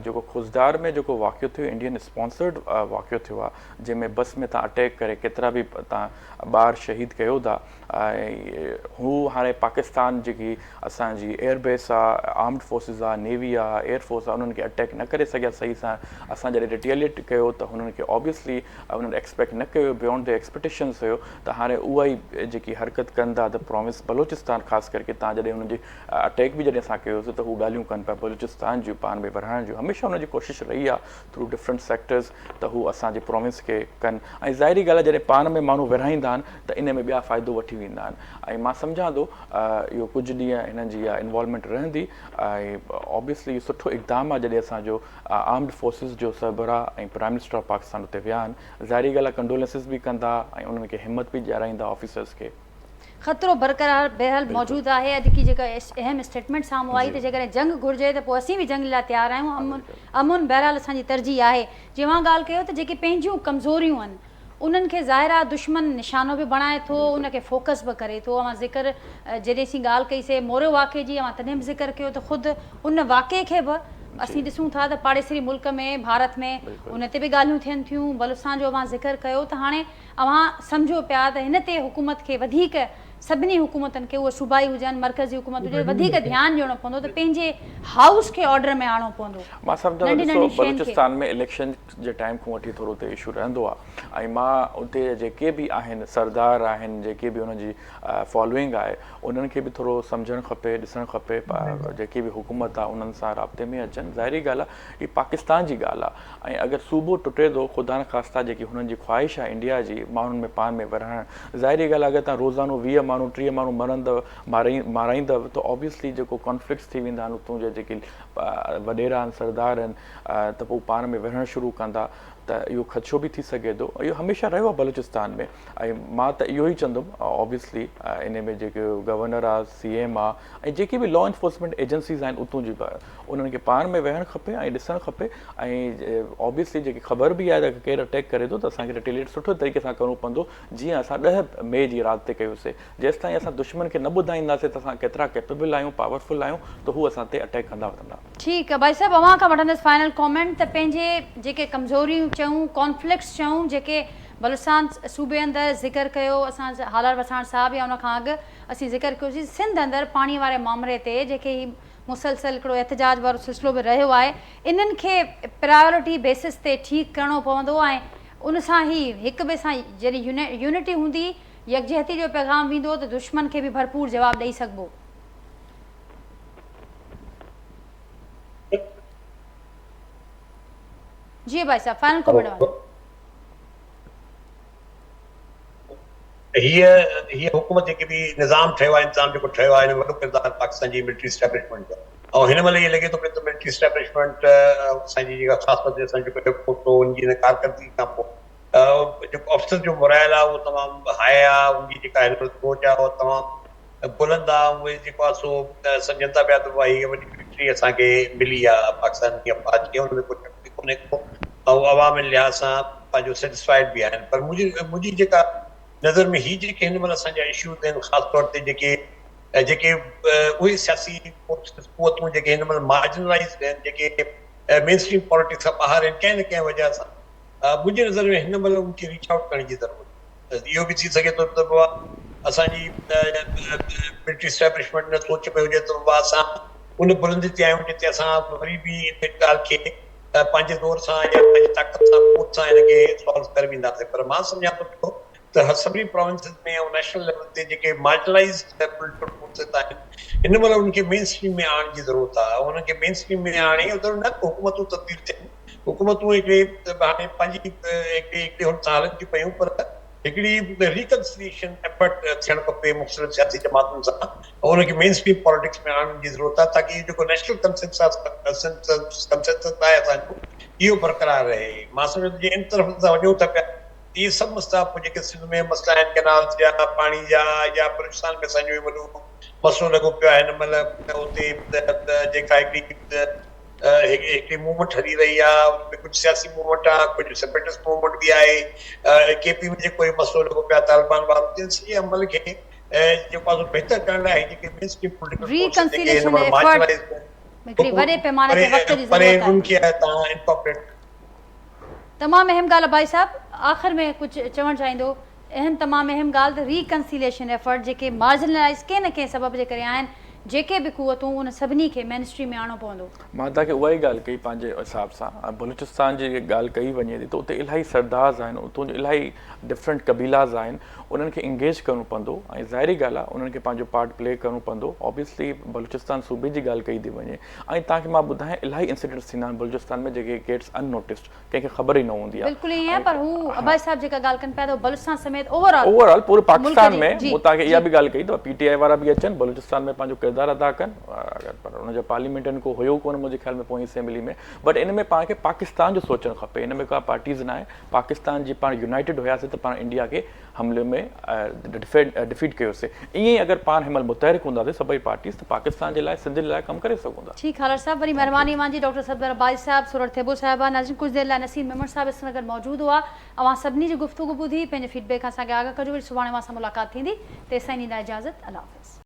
جيڪو خضدار ۾ جيڪو واقعو ٿيو انڊين اسپانسرڊ واقعو ٿيو آهي جنهن ۾ بس ۾ تان اٽيڪ ڪري ڪيترا به تان ٻار شهيد ڪيو ٿا ۽ هو هاڻي پاڪستان جيڪي اسان جي ايئر بيس آ آرمڊ فورسز آ نيوي آ ايئر فورس آ انهن کي اٽيڪ نه ڪري سگهيا صحيح سان اسان جڏهن ريٽيليٽ ڪيو ته هنن کي آبويسلي انهن ايڪسپيڪٽ نه ڪيو بيونڊ the expectations هيو ته هاڻي اها ئي جيڪي حرڪت ڪن ٿا ته پراونس بلوچستان خاص ڪرڪي تان جڏهن هنن جي اٽيڪ به جڏهن اسان ڪيوسي ته هو ڳالهيون ڪن پيا بلوچستان جون پاڻ ۾ ورهائڻ جون هميشه انهن جي ڪوشش رهي آ ٿرو ڊفرنٽ سيڪٽرز ته هو اسان جي پراونس کي ڪن ۽ ظاهري ڳالهه آهي جڏهن پاڻ ۾ ماڻهو ورهائيندا ٿيندا آهن ته ان ۾ ٻيا فائدو وٺي ويندا آهن ۽ مان سمجهان ٿو اهو ڪجهه ڏينهن هنن جي اها انوالومينٽ رهندي ۽ آبويسلي اهو سٺو اقدام آهي جڏهن اسان جو آرمڊ فورسز جو سربراهه ۽ پرائم منسٽر آف پاڪستان اتي ويا آهن ظاهري ڳالهه آهي ڪنڊولنسز به ڪندا ۽ انهن کي همت به ڏيارائيندا آفيسرز کي. خطرو برقرار بهرحال موجود آهي اڄ ڪي جيڪا اهم اسٽيٽمينٽ سامهون آئي ته جيڪڏهن جنگ گهرجي ته پوء اسين به جنگ لاء تيار آهيون امن امن بهرحال اسان جي ترجيح آهي جي اوهان ڳالهه ڪيو ته جيڪي پنهنجون ڪمزوريون آهن انهن کي ظاهر آهي دشمن نشانو به بڻائي ٿو ان کي فوڪس به ڪري ٿو اوهان ذڪر جڏهن اسين ڳالهه ڪئي سي موريو واقعي جي اوهان تڏهن به ذڪر ڪيو ته خود ان واقعي کي به اسين ڏسون ٿا ته پاڙيسري ملڪ ۾ ڀارت ۾ ان تي به ڳالهيون ٿين ٿيون بلوچستان جو اوهان ذڪر ڪيو ته هاڻي اوهان سمجهو پيا ته هن تي حڪومت کي وڌيڪ سڀني حڪومتن کي اهي صوبائي هجن مرڪزي حڪومت هجي وڌيڪ ڌيان ڏيڻو پوندو ته پنهنجي هائوس کي آرڊر ۾ آڻڻو پوندو مان سمجهان ٿو ننڍي ڏسو ننڍي شين کي. بلوچستان ۾ اليڪشن جي ٽائيم کان وٺي ٿورو اتي اشو رهندو آهي ۽ مان اتي جيڪي به آهن سردار آهن جيڪي به انهن جي فالوئنگ آهي انهن کي به ٿورو سمجهڻ کپي ڏسڻ کپي جيڪي به حڪومت آهي انهن سان رابطي ۾ اچن ظاهري ڳالهه آهي هي پاڪستان جي ڳالهه آهي ۽ اگر صوبو ٽٽي ٿو خدانخواسته جيڪي هنن جي خواهش آهي انڊيا جي ماڻهن ۾ پاڻ ۾ ورهائڻ ظاهري ڳالهه آهي اگر توهان روزانو 20 ماڻهو 30 ماڻهو مرندؤ مارائيندؤ ته آبويسلي جيڪو ڪانفلڪٽس ٿي ويندا آهن اتون جا جيڪي وڏيرا آهن سردار آهن ته پوء پاڻ ۾ وڙهڻ شروع ڪندا ته اهو خدشو به ٿي سگهي ٿو اهو هميشه رهيو آهي بلوچستان ۾ ۽ مان ته اهو ئي چوندم آبويسلي ان ۾ جيڪي گورنر آهي سي ايم آهي ۽ جيڪي به لا انفورسمينٽ ايجنسيز آهن اتون جي انهن کي پاڻ ۾ ويهڻ کپي ۽ ڏسڻ کپي ۽ آبويسلي جيڪي خبر به آهي ته ڪير اٽيڪ ڪري ٿو ته اسان کي ريٽيليٽ سٺو طريقي سان ڪرڻو پوندو جيئن اسان 10 مئي جي رات تي ڪيوسي جيستائين اسان دشمن کي نه ٻڌائينداسي ته اسان ڪيترا ڪيپيبل آهيون پاورفل آهيون ته هو اسان تي اٽيڪ ڪندا وتندا. ٺيڪ ڀائي صاحب اوهان کان وٺندس فائنل ڪامينٽ ته پنهنجي جيڪي ڪمزوريون چئون ڪانفلڪٽس چئون جيڪي بلوچستان صوبي اندر ذڪر ڪيو اسان هالار وساڻ صاحب يا ان کان اڳ اسين ذڪر ڪيوسين سنڌ اندر پاڻي واري مامري تي جيڪي هي مسلسل هڪڙو احتجاج وارو سلسلو به رهيو آهي انهن کي پرائيورٽي بيسس تي ٺيڪ ڪرڻو پوندو ۽ ان سان هي هڪ ٻئي سان جڏهن يونٽي هوندي يڪجهتي جو پيغام ويندو ته دشمن کي به ڀرپور جواب ڏئي سگهبو. جي ڀائي صاحب فائنل ڪمينٽ اوهان جو. هيء هيء حڪومت جيڪي به نظام ٺهيو آهي انتظام جيڪو ٺهيو آهي ان ۾ وڏو ڪردار پاڪستان جي ملٽري اسٽيبلشمينٽ جو آهي ۽ هن مهل ائين لڳي ٿو پيو ته ملٽري اسٽيبلشمينٽ اسان جي جيڪا خاص طور تي اسان جو جيڪو هيڊ ڪوارٽر هو ان جي هن ڪارڪردگي کان پوء جيڪو آفيسر جو مورائل آهي اهو تمام هاء آهي ان جي جيڪا هن مهل سوچ آهي اها تمام بلند آهي اهي جيڪو آهي سو سمجهن ٿا پيا ته بابا هيء وڏي وڪٽري اسان کي ملي آهي پاڪستان جي افواج کي ان ۾ ڪو شڪ به ڪونهي ڪو ۽ عوام ان لحاظ سان پنهنجو سيٽسفائيڊ به آهن پر منهنجي منهنجي جيڪا نظر ۾ هي جيڪي هن مهل اسان جا اشوز آهن خاص طور تي جيڪي جيڪي اهي سياسي فورسز قوتون جيڪي هن مهل مارجنلائزڊ آهن جيڪي مين اسٽريم پاليٽڪس کان ٻاهر آهن ڪنهن نه ڪنهن وجه سان منهنجي نظر ۾ هن مهل ان کي ريچ آئوٽ ڪرڻ جي ضرورت آهي اهو به ٿي سگهي ٿو ته بابا اسان جي ملٽري اسٽيبلشمينٽ ان سوچ ۾ هجي ته بابا اسان ان بلندي تي آهيون جتي اسان وري به ان ڳالهه کي پنهنجي زور سان يا پنهنجي طاقت سان قوت سان هن کي سالو ڪري وينداسين پر مان سمجهان ٿو پيو ته سڀني پراونسز ۾ ۽ نيشنل ليول تي جيڪي مارجنلائيزڊ پوليٽيڪل فورسز آهن هن مهل انهن کي مين اسٽريم ۾ آڻڻ جي ضرورت آهي انهن کي مين اسٽريم ۾ آڻي ضرور نه ته حڪومتون تبديل ٿين حڪومتون هڪڙي هاڻي پنهنجي هڪڙي هڪڙي هن سان هلن ٿيون پيون پر هڪڙي ريڪنسليئيشن ايفرٽ ٿيڻ کپي مختلف سياسي جماعتن سان ۽ ان کي مين اسٽريم پاليٽڪس ۾ آڻڻ جي ضرورت آهي تاڪه اهو جيڪو نيشنل ڪنسنسس آهي اسان جو اهو برقرار رهي. مان سمجهان ٿو جي ان طرف اسان وڃون ٿا پيا ته اهي سڀ مسئلا پوء جيڪي سنڌ ۾ مسئلا آهن ڪئنالز جا پاڻي جا يا بلوچستان ۾ اسان جو اهو وڏو مسئلو لڳو پيو آهي هن مهل اتي جيڪا هڪڙي هڪڙي موومينٽ هلي رهي آهي ان ۾ ڪجهه سياسي موومينٽ آهي ڪجهه سيپريٽسٽ موومينٽ به آهي ڪي پي ۾ جيڪو هي مسئلو لڳو پيو آهي طالبان وارو تنهن سڄي عمل کي جيڪو آهي سو بهتر ڪرڻ لاء هي جيڪي مين اسٽريم پوليٽيڪل فورسز جيڪي هن مهل مارجنلائيز هڪڙي وڏي پيماني تي وقت جي ضرورت آهي انهن کي توهان انڪارپوريٽ تمام اهم ڳالهه ڀائي صاحب آخر ۾ ڪجهه چوڻ چاهيندو اهم تمام اهم ڳالهه ته ريڪنسيليشن ايفرٽ جيڪي مارجنلائيز ڪنهن نه ڪنهن سبب جي ڪري آهن جيڪي به قوتون ان سڀني کي مين اسٽريم ۾ آڻڻو پوندو. مان توهان کي اها ئي ڳالهه ڪئي پنهنجي حساب سان بلوچستان جي ڳالهه ڪئي وڃي ٿي ته اتي الاهي سردارز آهن اتون جو الاهي ڊفرنٽ قبيلاز آهن انهن کي انگيج ڪرڻو پوندو ۽ ظاهري ڳالهه آهي انهن کي پنهنجو پارٽ پلي ڪرڻو پوندو آبويسلي بلوچستان صوبي جي ڳالهه ڪئي ٿي وڃي ۽ توهان کي مان ٻڌايان الاهي انسيڊنٽس ٿيندا آهن بلوچستان ۾ جيڪي گيٽس ان نوٽسڊ ڪنهن کي خبر ئي نه هوندي آهي. بلڪل ائين آهي پر هو عباسي صاحب جيڪا ڳالهه ڪن پيا ته بلوچستان سميت اوور آل اوور آل پوري پاڪستان ۾ مون توهان کي اها به ڳالهه ڪئي ته پي ٽي آء وارا به اچن بلوچستان ۾ پنهنجو ڪردار ادا ڪن اگر پر ان جا پارليامينٽن ڪو هيو ڪونه منهنجي خيال ۾ پوئين اسيمبلي ۾ بٽ ان ۾ پاڻ کي پاڪستان جو سوچڻ کپي ان ۾ ڪا پارٽيز نه آهي پاڪستان جي پاڻ يونائيٽيڊ هياسي ته پاڻ انڊيا کي حملي ۾ ڊفيٽ ڪيوسي ائين ئي اگر پاڻ هن مهل متحرڪ هونداسي سڀئي پارٽيز ته پاڪستان جي لاء سنڌ جي لاء ڪم ڪري سگهون ٿا. ٺيڪ هالر صاحب وڏي مهرباني اوهان جي ڊاڪٽر صفدر عباسي صاحب سورٺ ٿيٻو صاحبه ناظرين ڪجهه دير لاء نصير ميمڻ صاحب اسان سان گڏ موجود هئا اوهان سڀني جي گفتگو ٻڌي پنهنجي فيڊ بيڪ کان اسان کي آگاهه ڪجو وري سڀاڻي اوهان سان ملاقات ٿيندي تيستائين ڏيندا اجازت الله حافظ.